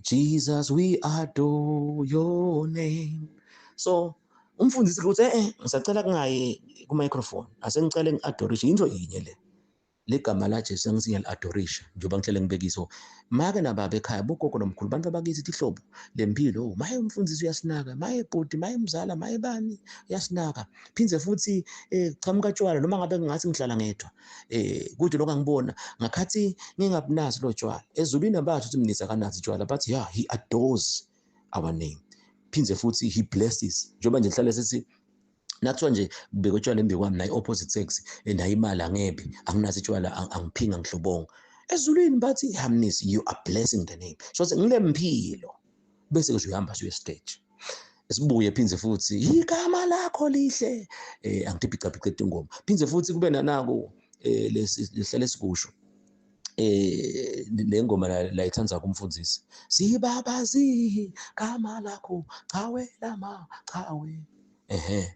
"Jesus, we adore your name." So umfundisi kuthi ngisacela kungayi ku microphone, asengicela ngi-adorishe into yinye le, legama la Jesu angithi ngiyali-adorisha njengoba ngihlele ngibekiso make nababa ekhaya, bogogo nomkhulu, bantu abakithi, ihlobo lempilo. Maye umfundisi uyasinaka, maye bhuti, maye mzala, maye bani uyasinaka. Phindze futhi chamuka tshwala, noma ngabe ngathi ngihlala ngedwa, kude lokho angibona ngakhathi ngingabunazi lo tshwala ezulwini, abathi ukuthi mnisi akanazi tshwala, but yeah, he adores our name. Phindze futhi he blesses, njengoba nje sihlale sithi nakuthiwa nje kubekwe utshwala embi kwami nayi opposite sex, nayo imali, angebi anginazi tshwala, angiphinga, ngihlobonga ezulwini bathi, "Hamnisi, you are blessing the name." So ngile mpilo bese ke uyahamba siye stage, sibuye phindze futhi igama lakho lihle, angithi pica pica ingoma, phindze futhi kube nanako lesi lihlale sikusho, le ngoma la ithanza kumfundisi, sibabazi gama lakho, chawe lama chawe. Ehe,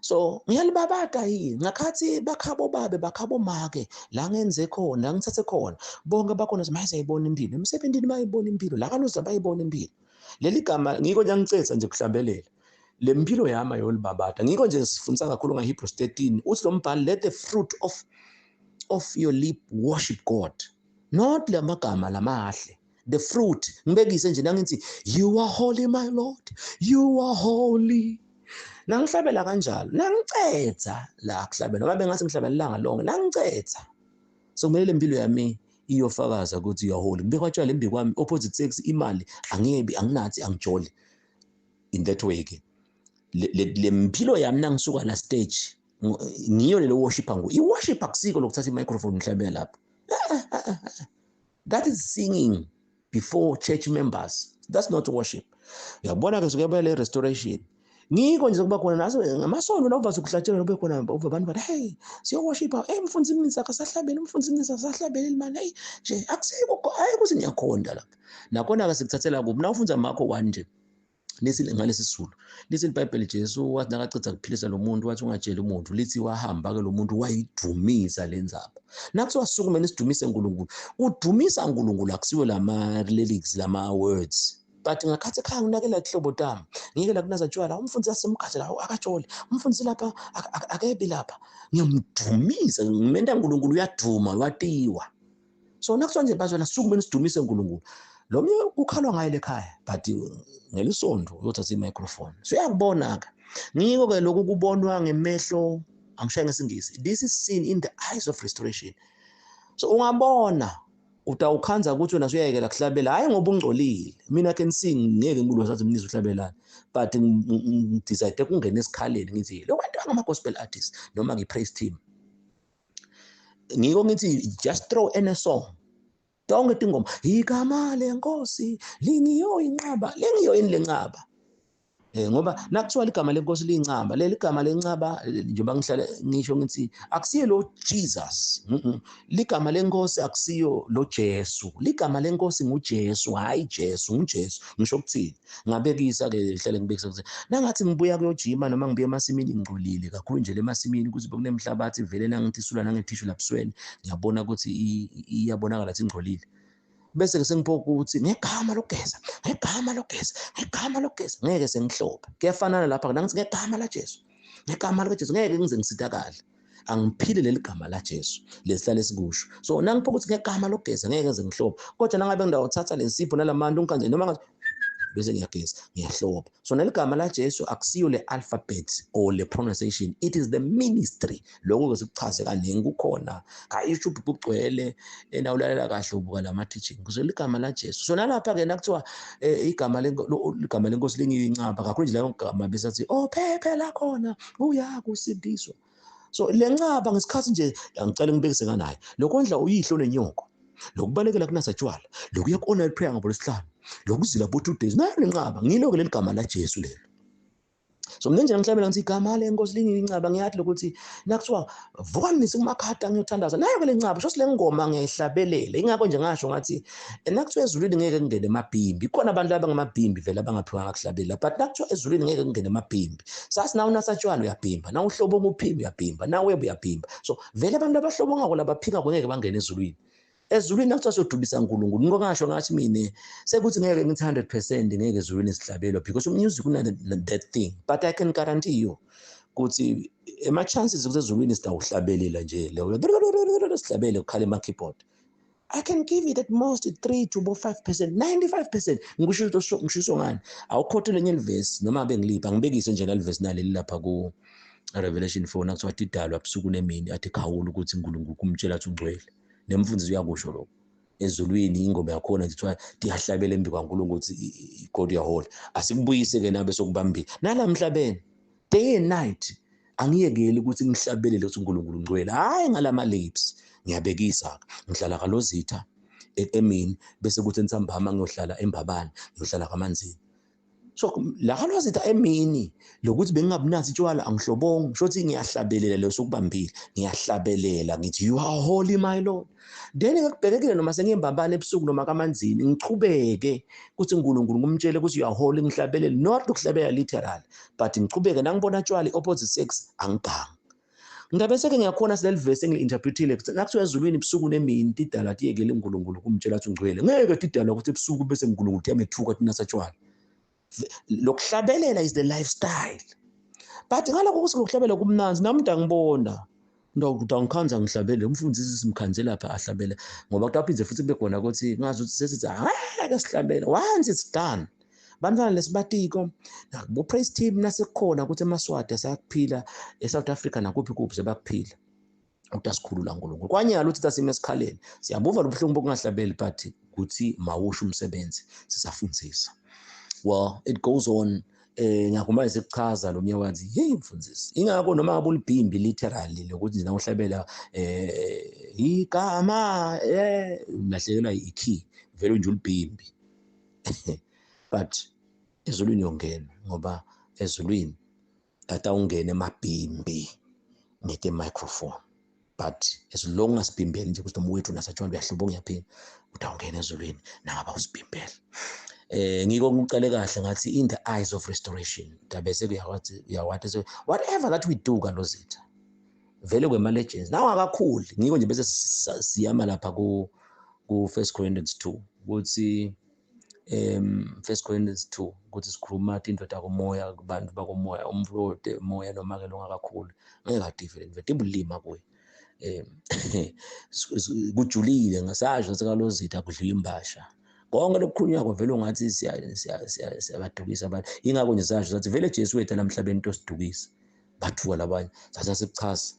so ngiyalibabata yini ngakhathi bakhabo babe, bakhabo make, la ngenze khona, la ngithathe khona bonke bakhona, maye sayibona impilo emsebenzini, bayibona impilo la kaloza, bayibona impilo. Leli gama ngiko nje angicetha nje kuhlambelela le mpilo yami ayolibabata. Ngiko nje sifundisa kakhulu nga-Hebrews 13, uthi lo mbhali, "Let the fruit of your lip worship God," not lamagama lamahle, the fruit. Ngibekise nje nangithi, "You are holy, my Lord, you are holy," nangihlabela kanjalo, nangicetha la kuhlabela, noma bengathi ngihlabela ilanga lonke, nangicetha. So kumele le mpilo yami iyofakaza ukuthi you are holy. Ngibekwa tshwala embi kwami, opposite sex, imali angiyebi, anginathi, angijoli. In that way ke le mpilo yami nangisuka la stage ngiyo lelo worship. Ngo i-worship akusiko lokuthatha i-microphone ngihlabela lapho. That is singing before church members, that's not worship. Uyabona ke, sikuyabuya le restoration, ngiko nje kuba khona naso ngamasono la uvaze ukuhlatshelwa, kube khona uva abantu bathi, "Hey, siyoworshipa, hey, mfundisi mnisi akasahlabeli, umfundisi mnisi akasahlabeli mani." Hey nje akusiko, hayi ukuthi niyakhonda lapha. Nakhona ke sikuthathela kuphi na ufunza Marko 1 nje, lithi ngalesi Sizulu, lithi iBhayibheli, Jesu wathi nakaceda kuphilisa lo muntu, wathi, "Ungatsheli umuntu." Lithi wahamba ke lo muntu, wayidumisa le ndzaba. Nakuthiwa sisukume nisidumise uNkulunkulu, udumisa uNkulunkulu akusiwe lama lyrics, lama words. But ngakhathi ekhaya nginakela ihlobo tami, ngike la kunaza tshwala, umfundisi asemgaje la akajole, umfundisi lapha akebi lapha, ngiyamdumisa, ngimenta uNkulunkulu uyaduma, watiwa. So nakuthiwa nje bazwana sukume sidumise uNkulunkulu, lo mnye kukhalwa ngaye lekhaya, but ngelisonto uyothatha i-microphone. So uyakubona-ke, ngiko-ke lokhu kubonwa ngemehlo, angishaye ngesingisi, this is seen in the eyes of restoration. So ungabona utawukhanza ukuthi wena usuyayekela kuhlabela, hhayi ngoba ungcolile. Mina can sing, ngeke ngilwe sathi mnizi uhlabelani, but ngidecide kungena esikhaleni ngithi lo bantu angama-gospel artist noma ngi-praise team. Ngiko ngithi just throw in a song, tonke tingoma, igama lenkosi lingiyo inqaba, lengiyo yini lencaba? Ngoba nakuthiwa ligama lenkosi liyincaba, leli gama lencaba, njengoba ngihlale ngisho ngithi akusiyo lo Jesus, ligama lenkosi akusiyo lo Jesu, ligama lenkosi nguJesu, hayi Jesu, nguJesu. Ngisho ukuthini? Ngabekisa ke, ngihlale ngibekisa ukuthi nangathi ngibuya kuyojima noma ngibuya emasimini ngingcolile kakhulu nje emasimini, kuze kunemhlabathi vele nangithi isula nangethishu lapsweni, ngiyabona ukuthi iyabonakala ukuthi ingcolile. Bese ke sengiphoqa ukuthi ngegama lokugeza, ngegama lokugeza, ngegama lokugeza, ngeke sengihlobe. Kuyafanana lapha nangithi ngegama la Jesu, ngegama lika Jesu, ngeke ngize ngisitakale. Angiphile leli gama la Jesu lesihlale sikusho. So nangiphoqa ukuthi ngegama lokugeza ngeke ngize ngihlobe, kodwa nangabe ngidawuthatha lensipho nalamantu ngikanje noma ngathi bese ngiyageza ngiyahloba. So neligama la Jesu akusiyo le alphabet or le pronunciation, it is the ministry. Lokho ke sikuchaze kaningi, kukhona ka YouTube kugcwele, nawulalela kahle ubuka lama teaching kuze ligama la Jesu. So nalapha ke nakuthiwa igama ligama lenkosi lingiyincaba kakhulu nje, leyo gama besathi oh phephe la khona uyakusindiswa. So lencaba ngesikhathi nje angicela ngibekise nganayo, lokondla uyihlo nenyoko, lokubalekela kunasatshwala, lokuya ku-online prayer ngabo lesihlanu, lokuzila bo 2 days, nayo lencaba, ngilo ke leli gama la Jesu lelo. So mina nje ngihlabela ngithi igama lenkosi lingiyincaba, ngiyathi lokuthi nakuthiwa vukani nisikumakhata ngiyothandaza, nayo ke lencaba, sho le ngoma ngiyayihlabelela. Ingakho nje ngasho ngathi nakuthiwa ezulwini ngeke kungene emabhimbi, khona abantu abangamabhimbi vele abangaphiwanga kuhlabela, but nakuthiwa ezulwini ngeke kungene emabhimbi, sathi nawe unasatshwala uyabhimba, nawe uhlobo umuphimbi uyabhimba, nawe uyabhimba. So vele abantu abahlobongako labaphikako ngeke bangene ezulwini. Ezulwini nakuthiwa siyodumisa uNkulunkulu, ngiko ngasho ngathi mina sekuthi ngeke ngithi 100% ngeke ezulwini sihlabelwa, because music una that thing, but I can guarantee you ukuthi ema chances ukuthi ezulwini sitawuhlabelela nje leyo sihlabele kukhala ema keyboard, I can give it at most 3 to 5%, 95%. Ngisho ngisho ngani awukhothe lenye verse noma bengilipha ngibekise nje nalivesi naleli lapha ku Revelation 4 nakuthiwa tidalwa busuku nemini, athi khawula ukuthi uNkulunkulu kumtshela athi ungcwele. Nemfundisi uyakusho lokho ezulwini, ingoma yakhona nje kuthiwa tiyahlabela embi kwaNkulunkulu ukuthi God uyahola. Asikubuyise ke nabe sokubambile nalamhlabeni day and night, angiyekeli ukuthi ngihlabelele ukuthi uNkulunkulu ungcwele, hayi ngalama lips. Ngiyabekisa, ngihlala kalozitha emini, bese kuthi entsambama ngiyohlala embabane, ngiyohlala kamanzini. So la kalozitha emini lokuthi bengingabunathi tshwala angihlobongi, shothi ngiyahlabelela leyo sokubambile, ngiyahlabelela ngithi you are holy my Lord. Then ngikubhekekile noma sengiyembambane ebusuku noma kamanzini, ngichubeke ukuthi uNkulunkulu ngumtshele ukuthi you are holy, ngihlabelele, not ukuhlabelela literal, but ngichubeke nangibona tshwala opposite sex angigangi. Ngabe seke ngiyakhona sileli verse engili-interpretile nakuthiwa ezulwini ebusuku nemini tidalwa tiyekele uNkulunkulu kumtshela athi ungcwele, ngeke tidalwa ukuthi ebusuku bese uNkulunkulu tiyamethuka tinasatshwala. Lokuhlabelela is the lifestyle, but ngalokho ukuthi lokuhlabela kumnanzi nami ngibona ngidawungikhanza ngihlabele, umfundisi simkhanze lapha ahlabele, ngoba kutaphindze futhi kube khona ukuthi ngazi ukuthi sesithi angeke sihlabele. Once it's done, bantwana lesibatiko bo praise team nasekukhona ukuthi emaswati asakuphila eSouth Africa nakuphi kuphi sebakuphila utasikhulula uNkulunkulu. Kwanyalo uthi tasime esikhaleni, siyabuva lobuhlungu bokungahlabeli, but kuthi mawusho umsebenzi sisafundisa. Well, it goes on. Ngiyakhuluma sekuchaza lo mnye wathi hey mfundisi, ingakho noma ngabe ulibhimbi literally lokuthi nje nawuhlabela igama ulahlekelwa i-key vele nje ulibhimbi, but ezulwini yongena, ngoba ezulwini tata ungena emabhimbi ngete microphone, but as long as sibhimbele nje ukuthi noma wethu nasatshwala uyahlobo ngiyaphila, utawungena ezulwini nangaba usibhimbele. Ngiko ngicale kahle ngathi in the eyes of restoration, dabese kuyawathi uyawathi whatever that we do kalozitha vele kwema legends nawo akakhuli. Ngiko nje bese siyama lapha ku 1 Corinthians 2 ukuthi First Corinthians 2 ukuthi sikhuluma tinto takomoya kubantu bakomoya, umflo moya noma ke longakakhulu ngeke ative lento tibulima kuye. Kujulile ngasasho sekalozitha kudliwa imbasha. Konke lokukhulunywa vele ungathi siyabadukisa abantu. Ingakho nje sasho sathi vele Jesu wethu lamhlabeni tosidukisa. Bathuka labanye sase sikuchaza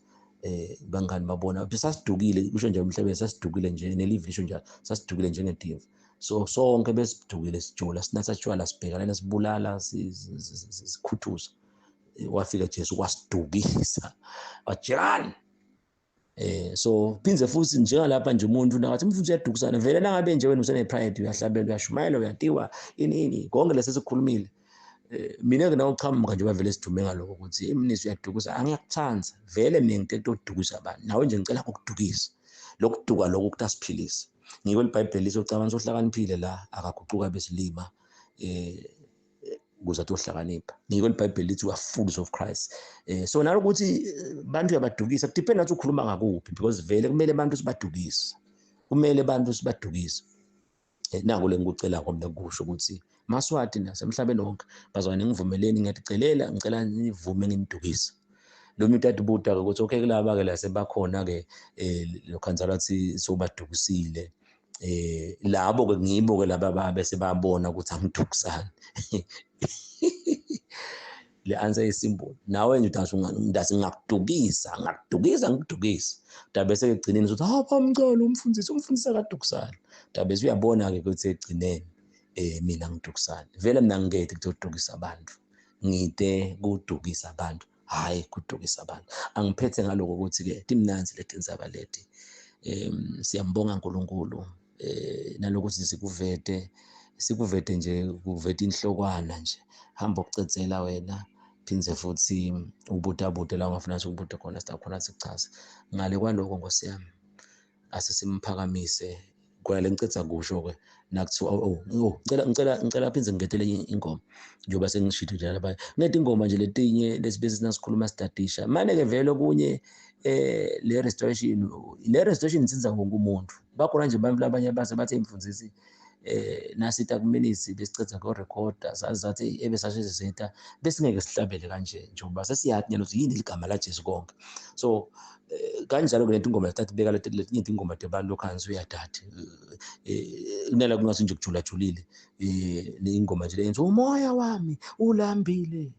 bangani babona sasidukile, kusho nje emhlabeni sasidukile nje, nelive lisho njalo, sasidukile njengetimvu. So sonke besidukile, sijula, sinatha tshwala, sibhekalana, sibulala, sikhuthuza. Wafika Jesu kwasidukisa, wajikani. So phindze futhi njengalapha nje umuntu nakathi umfundisi uyadukisana vele, nangabe nje wena usene pride, uyahlabela, uyashumayela, uyatiwa ini ini konke lesesikhulumile. Mina ke nawe uchamuka nje bavele sidume ngaloko ukuthi imnisi uyadukusa, angiyakuthanda vele mina ngithe ukudukisa abantu, nawe nje ngicela ukudukisa lokuduka lokho kutasiphilisa. Ngiko iBhayibheli lisocabanga sohlakaniphile la akaguquka besilima ukuze atohlakanipha. Ngiko iBhayibheli lithi we are fools of Christ. So nalokuthi bantu uyabadukisa kudepend ngathi ukhuluma ngakuphi, because vele kumele abantu sibadukise, kumele abantu sibadukise. Naku lengikucela mina kusho ukuthi Maswati nasemhlabeni wonke bazwane, ngivumeleni, ngiyaticelela, ngicela nivume nginidukise. Lo muntu atibuta ukuthi okay kulaba ke la sebakhona ke lokhanzala athi sobadukisile, labo ke ngibo ke laba bese babona ukuthi angidukisani. Le answer is simple. Nawe nje uthi ngidasi ngakudukisa, ngakudukisa, ngikudukisa. Dabese ekugcineni uthi ha bamcela umfundisi, umfundisi akadukisani. Dabese uyabona ke ukuthi ekugcineni mina ngidukisani. Vele mina ngikethe ukudukisa abantu. Ngide kudukisa abantu, hayi kudukisa abantu. Angiphethe ngaloko ukuthi ke timnanzi letindzaba leti. Siyambonga uNkulunkulu nalokuthi sikuvete, sikuvete nje kuveta inhlokwana nje. Hamba ukucedzela wena, phindze futhi ubutabute la ungafuna sikubute khona, sitakhona sikuchaze. Ngale kwaloko Nkosi yami asesiMphakamise. Khona le ngicetha kusho ke nakuthiwa oh ngicela phindze ngigetele ingoma njengoba sengishilo nje lapha. Ngithi ingoma nje letinye lesibese sinasikhuluma sidadisha manje ke vele okunye le restoration itsinza wonke umuntu. Bakhona nje abantu labanye base bathe imfundisi nasita kuminisi besicetha ngo recorder sathi ebesashezeta besingeke sihlabele kanje njengoba sesiyathi nyalo yini igama la Jesu konke. So kanjalo ke lento ingoma lethatha beka letinye ingoma debantu lokhansi uyadada kunala kungathi nje kujula julile ingoma nje lenza umoya wami ulambile,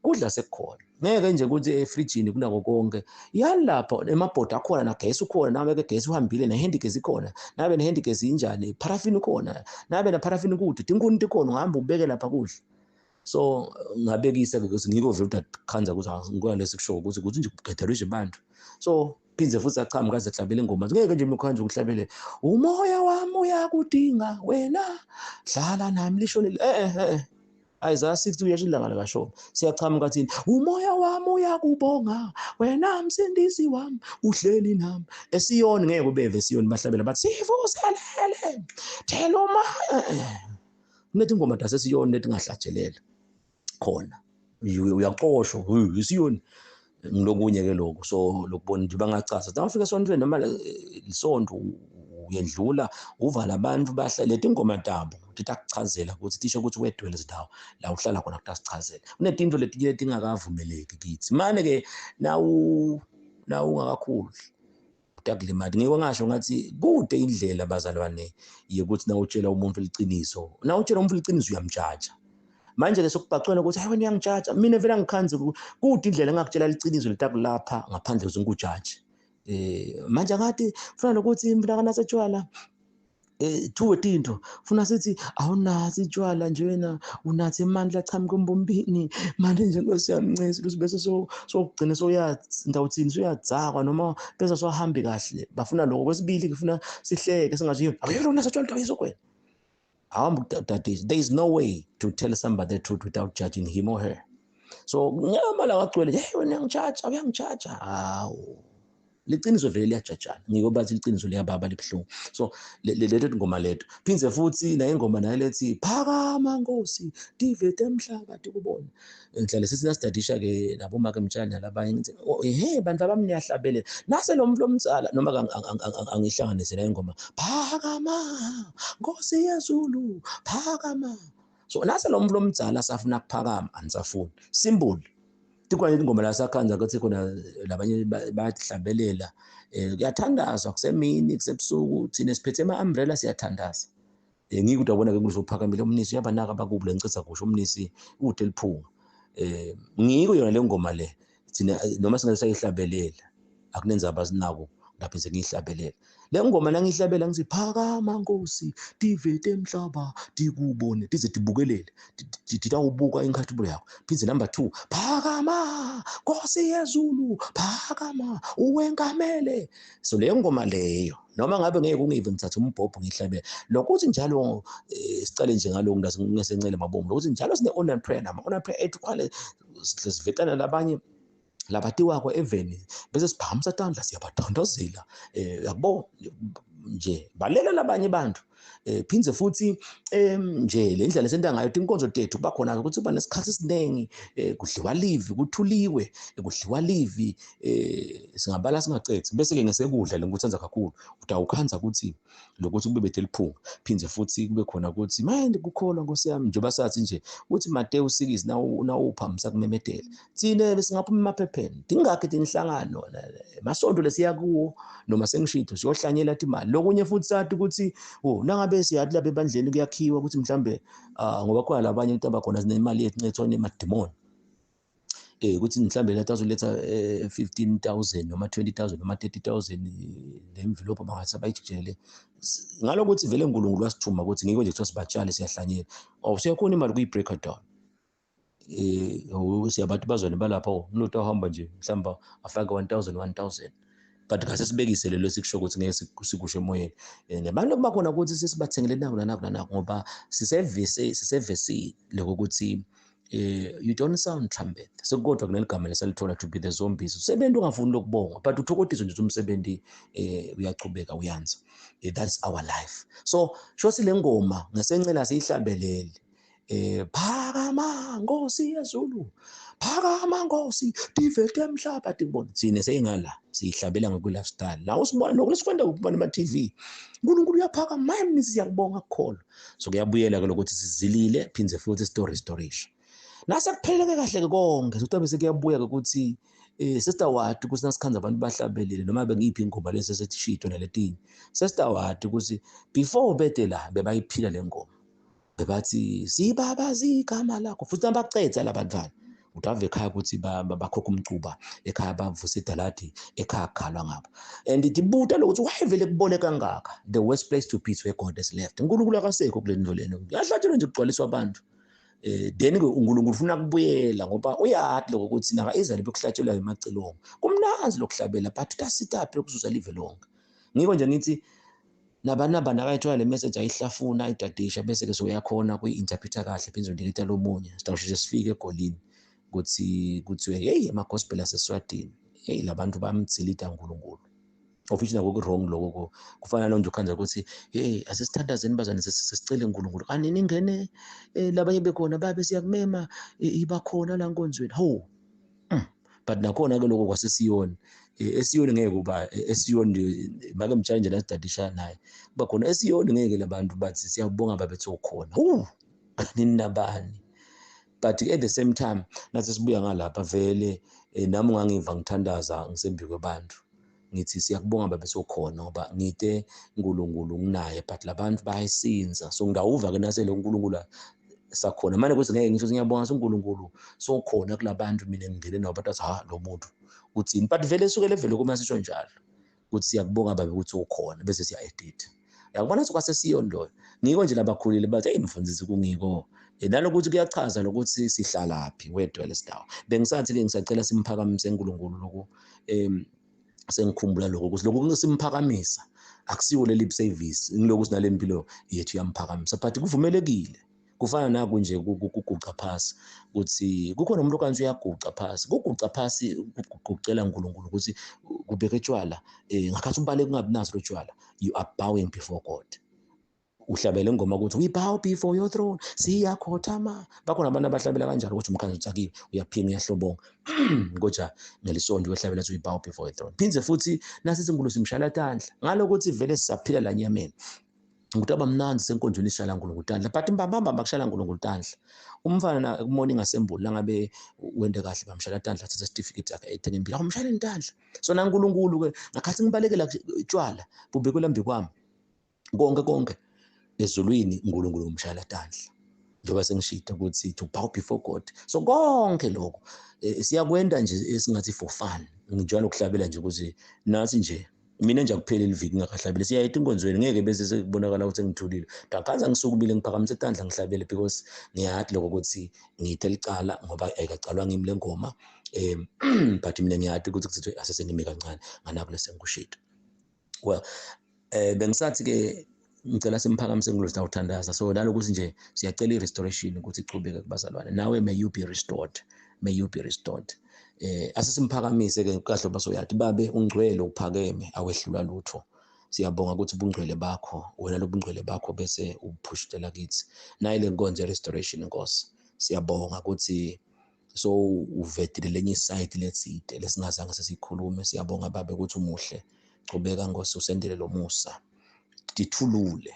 kudla sekukhona. Ngeke nje ukuthi efrijini kunako konke, yalapha emabhoda akhona, nagesi ukhona, nabe ke gesi uhambile, nehandy gesi ikhona, nabe nehandy gesi injani, paraffin ukhona, nabe na paraffin kude, tinkuni tikhona, ungahamba ubeke lapha kudla. So ngabekisa ke ukuthi ngiko vele utakhanza ukuthi ngikona lesikusho ukuthi ukuthi nje kugedelwe nje abantu. So phindze futhi achamuka kaze hlabele ingoma, ngeke nje mkhanje ukuhlabele umoya wami uyakudinga wena, hlala nami lisho Isaiah 60 uyasho ilanga likashona. Siyachamuka thina, umoya wami uyakubonga wena msindisi wami uhleli nami. Esiyoni ngeke ubeve esiyoni bahlabela bathi sivuselele thela umoya. Kunethi ingoma dasesiyoni lethi ngahlatshelela khona uyaxoshwa isiyoni ngilokunye ke lokho. So lokubona nje bangachaza nawufika esontweni noma lisonto uyendlula uvala abantu bahlale leti ingoma tabo titakuchazela ukuthi tisho ukuthi wedwele izindawo la uhlala khona kutasichazela. Kunetinto letinye letingakavumeleki kithi mane ke nawu ungakakhuli utakulimata. Ngiko ngasho ngathi kude indlela bazalwane yokuthi nawutshela umuntu iqiniso, nawutshela umuntu iqiniso uyamjaja. Manje ke sokubhacwena ukuthi hayi wena uyangijaja, mina vele angikhanzi kude indlela engakutshela iqiniso litakulapha ngaphandle kokujaja. Manje ngathi kufana nokuthi mina kanatshwala thuwe tinto funa sithi awunathi tshwala nje wena unathi amandla achamuka embombini manje nje Nkosi yami ncesi ukuthi bese sokugcina soya ndawuthini soyadzakwa noma bese sohambi kahle. Bafuna lokho. Kwesibili kufuna sihleke singathi akuyona unathi tshwala nto yizokwe. There is no way to tell somebody the truth without judging him or her. So nyamalanga agcwele hey wena uyangijaja, uyangijaja. Hawu. Liciniso vele liyajajana, ngiko bathi liciniso liyababa libuhlungu. So leto ngoma leto. Phindze futhi nayo ingoma nayo lethi phakama Nkosi tive temhlaba tikubone. Ngihlale sithi nasidadisha ke nabomake Mtshali nalabanye ngithi ehe bantu abami niyahlabelela. Nase lo muntu lomdzala noma angihlanganise nayo ingoma phakama Nkosi yezulu phakama. So nase lo muntu lomdzala safuna kuphakama anisafuni. Simple. Tikhona ingoma la sakhanza kuthi khona labanye bayahlabelela kuyathandazwa kusemini kusebusuku, thina siphethe ama-umbrella siyathandaza. Ngiko ukuthi wabona ke kuzophakamile umnisi uyabanaka abakubo lengicitha kusho umnisi ude liphunga. Ngiko yona le ngoma le thina noma singaze sayihlabelela akunenza abasinako lapho sengiyihlabelela. Le ngoma nangiyihlabela ngithi phakama Nkosi tive temhlaba tikubone tize tibukelele titawubuka inkhatibulo yakho. Phindze number 2 phakama Nkosi yezulu phakama uwengamele. So leyo ngoma leyo noma ngabe ngeke ungive ngithatha umbhobho ngihlabele lokuthi njalo sicale nje ngaloko ngesencele mabombo lokuthi njalo sine online prayer nama online prayer ethu khale sivetana labanye labatiwako eveni bese siphakamisa tandla siyabathandazela yabo nje balela labanye abantu. Phindze futhi nje le ndlela esenta ngayo tinkonzo tethu kuba khona ukuthi kuba nesikhathi esiningi kudliwa livi kuthuliwe kudliwa livi singabala singacethe bese ke ngesekudla lengikuthanza kakhulu utawukhanza ukuthi lokuthi kube bethe liphunga. Phindze futhi kube khona ukuthi manje kukholwa Nkosi yami njengoba sathi nje uthi Mateyu 6 nawuphamisa kumemedela thina besingaphuma emaphepheni tingakhe tinhlangano masonto lesiya kuwo noma sengishito siyohlanyela imali. Lokunye futhi sathi ukuthi nangabe siyathi lapha ebandleni kuyakhiwa ukuthi mhlambe ngoba khona labanye ukuthi abakhona sinemali yethu ncethwa nemadimoni ukuthi mhlambe letha azoletha 15,000 noma 20,000 noma 30,000 le envelope bangathi abayijikijele ngalokuthi vele uNkulunkulu wasithuma ukuthi ngeke nje kuthiwa sibatshale siyahlanyela siyakhona imali kuyi-breaker down. Siyabantu bazwane balapha umuntu ohamba nje mhlamba afake 1000 1000 but ngase sibekise lelo sikusho ukuthi ngeke sikusho emoyeni. Nabantu kuba khona ukuthi sesibathengele naku nanaku nanaku ngoba sisevesini lokuthi you don't sound trumpet sekukodwa kuneligama lesalithola to be the zombies usebenzi ungafuni lokubonga but uthokotiswe nje umsebenzi uyachubeka uyanza. That's our life. So shothi le ngoma ngesencela siyihlabelele phakama Nkosi yezulu phakama Nkosi tive temhlaba tikubona thina seyingala siyihlabela ngoku lifestyle la usibona lokho lesikwenda ukubona ema TV uNkulunkulu uyaphakama manje siyakubonga kukholwa. So kuyabuyela ke lokuthi sizilile phindze futhi story storyisha nase kupheleke kahle ke konke sokuthi bese kuyabuya ke ukuthi sister wathi ukuthi nasikhanza abantu bahlabelele noma bengiyiphi ingoma lesi sesishito naletinye sister wathi ukuthi before bede la bebayiphila le ngoma bebathi sibabazi igama lakho futhi nabacetha labantwana utave ekhaya ukuthi bakhokha umcuba ekhaya bavusa idaladi ekhaya kukhalwa ngabo and tibuta lokuthi why vele kubone kangaka the worst place to be is where God has left. uNkulunkulu akasekho kule ndlu lena kuyahlatshelwa nje kugcwaliswa abantu then ke uNkulunkulu ufuna kubuyela ngoba uyathi lokho ukuthi naka Israel bekuhlatshelwa emacilongo kumnanzi lokuhlabela but tasitaphi lokuzuza live lonke. Ngiko nje ngithi nabanaba nakayithola le message ayihlafuna ayidadisha bese ke soyakhona kuyi-interpreter kahle phinde uniketa lomunye sitawusheshe sifike egolini kuthi kuthiwe hey ama-gospel aseSwatini hey labantu bamdzilida uNkulunkulu officially nako ku-wrong lokho kufana nje ukhanza ukuthi hey asisithandazeni bazane sesicele uNkulunkulu kanti ningene labanye bekhona babe siyakumema iba khona la nkonzweni hawu. But nakhona ke lokho kwasesiyoni esiyoni ngeke kuba esiyoni make mtshali nje nasidadisha naye kuba khona esiyoni ngeke labantu bathi siyabonga babethe ukhona ninabani but at the same time nathi sibuya ngalapha vele nami ungangiva ngithandaza ngisembi kwabantu ngithi siyakubonga babe sokhona ngoba ngite uNkulunkulu nginaye but labantu bayayisinza so ngawuva ke nasele uNkulunkulu sakhona manje kuthi ngeke ngisho ngiyabonga uNkulunkulu sokhona kulabantu mina ngingene nabo bathi ha lo muntu uthini but vele sukele vele kuma sisho njalo ukuthi siyakubonga babe ukuthi ukhona bese siya edit uyakubona kwasesiyoni loyo ngiko nje labakhulile bathi hey mfundisi kungiko nalokuthi kuyachaza lokuthi sihlalaphi wedwa lesindawo bengisathi ke ngisacela simphakamise uNkulunkulu lokho sengikhumbula lokho ukuthi lokhu simphakamisa akusiwo le lip service ngiloku sinalempilo yethu yamphakamisa but kuvumelekile. Kufana naku nje kuguca phasi, ukuthi kukhona umuntu okanti uyaguca phasi. Kuguca phasi kugucela uNkulunkulu ukuthi kubeke tshwala, ngakhathi ubaleka ungabi naso lotshwala, you are bowing before God. Uhlabele ingoma ukuthi we bow before your throne, siyakhothama. Bakhona abantu abahlabela kanjalo ukuthi umkhanyo uthakiwe, uyaphinga, uyahlobonga. Kodwa ngelisonto uyohlabela ukuthi we bow before your throne. Phinde futhi nasithi inkulu simshala tandla ngalokuthi vele sisaphila la nyameni. Ukuthi abamnandi senkonzweni ishala uNkulunkulu tandla, but mbambamba bakushala uNkulunkulu tandla. Umfana na morning assembly langabe wende kahle bamshala tandla, thatha certificate yakhe ayithenge impilo, awumshala intandla. So na uNkulunkulu ke ngakhathi ngibalekela tshwala bubekwe lambi kwami konke konke ezulwini, uNkulunkulu umshayela tandla, njengoba sengishito ukuthi to bow before God. So konke lokho siyakwenda nje esingathi for fun, ngijwayele ukuhlabela nje ukuthi nathi nje mina nje akupheli liviki ngingakahlabeli. Siyayita inkonzweni, ngeke bese sekubonakala ukuthi ngithulile. Ndakhaza ngisukumile ngiphakamise itandla ngihlabele, because ngiyathi lokho ukuthi ngithe licala ngoba ayikacalwa ngimi le ngoma, but mina ngiyathi ukuthi kuthithwe asesengime kancane nganako lesengikushito. Well, bengisathi ke ngicela simphakamise ngilozita uthandaza. So nalokuthi nje siyacela i-restoration ukuthi ichubeke kubazalwane. Nawe may you be restored, may you be restored. Asesiphakamise ke kahle basoyathi babe ungcwele uphakeme awehlulwa lutho. Siyabonga ukuthi ubungcwele bakho wena lobungcwele bakho bese ubuphushela kithi. Nayi le nkonzo ye-restoration Nkosi, siyabonga ukuthi so uvetile lenye iside letsite lesingazange sesikhulume. Siyabonga babe ukuthi umuhle, chubeka Nkosi usendele lo musa, tithulule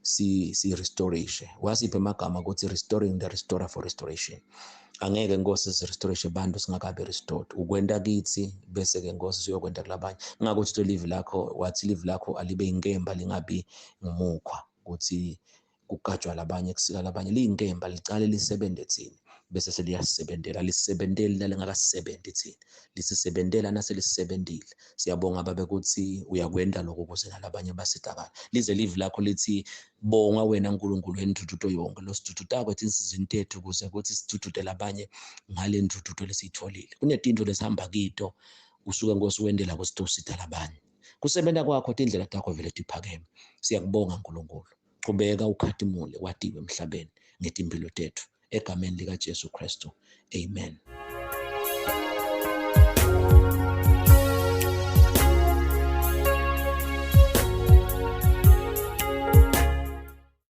si restoration. Wasiphe amagama ukuthi restoring the restorer for restoration. Angeke Nkosi si restoration abantu singakabe restored. Ukwenta kithi bese ke Nkosi siyokwenta kulabanye. Ngakuthi to live lakho, wathi live lakho alibe inkemba lingabi ngumukhwa ukuthi kugajwa labanye kusika labanye. Liyinkemba licale lisebenze thina bese seliyasebenzela, lisebenteli nalengakasebenti thina, lisisebentela naselisebentile. Siyabonga babe ukuthi uyakwenta lokho ukuze nalabanye basitakala. Lize live lakho lithi bonga wena uNkulunkulu wendvuduto yonke losiduduta kwethu insizini tethu ukuze ukuthi sidudute labanye ngale ndvuduto lesiyitholile. Kunetinto lesihamba kito usuke Nkosi wendela ukuthi usita labanye. Kusebenza kwakho tindlela takho vele tiphakeme. Siyakubonga uNkulunkulu, chubeka ukhatimule watiwe emhlabeni ngetimpilo tethu, egameni lika Jesu Kristu, amen.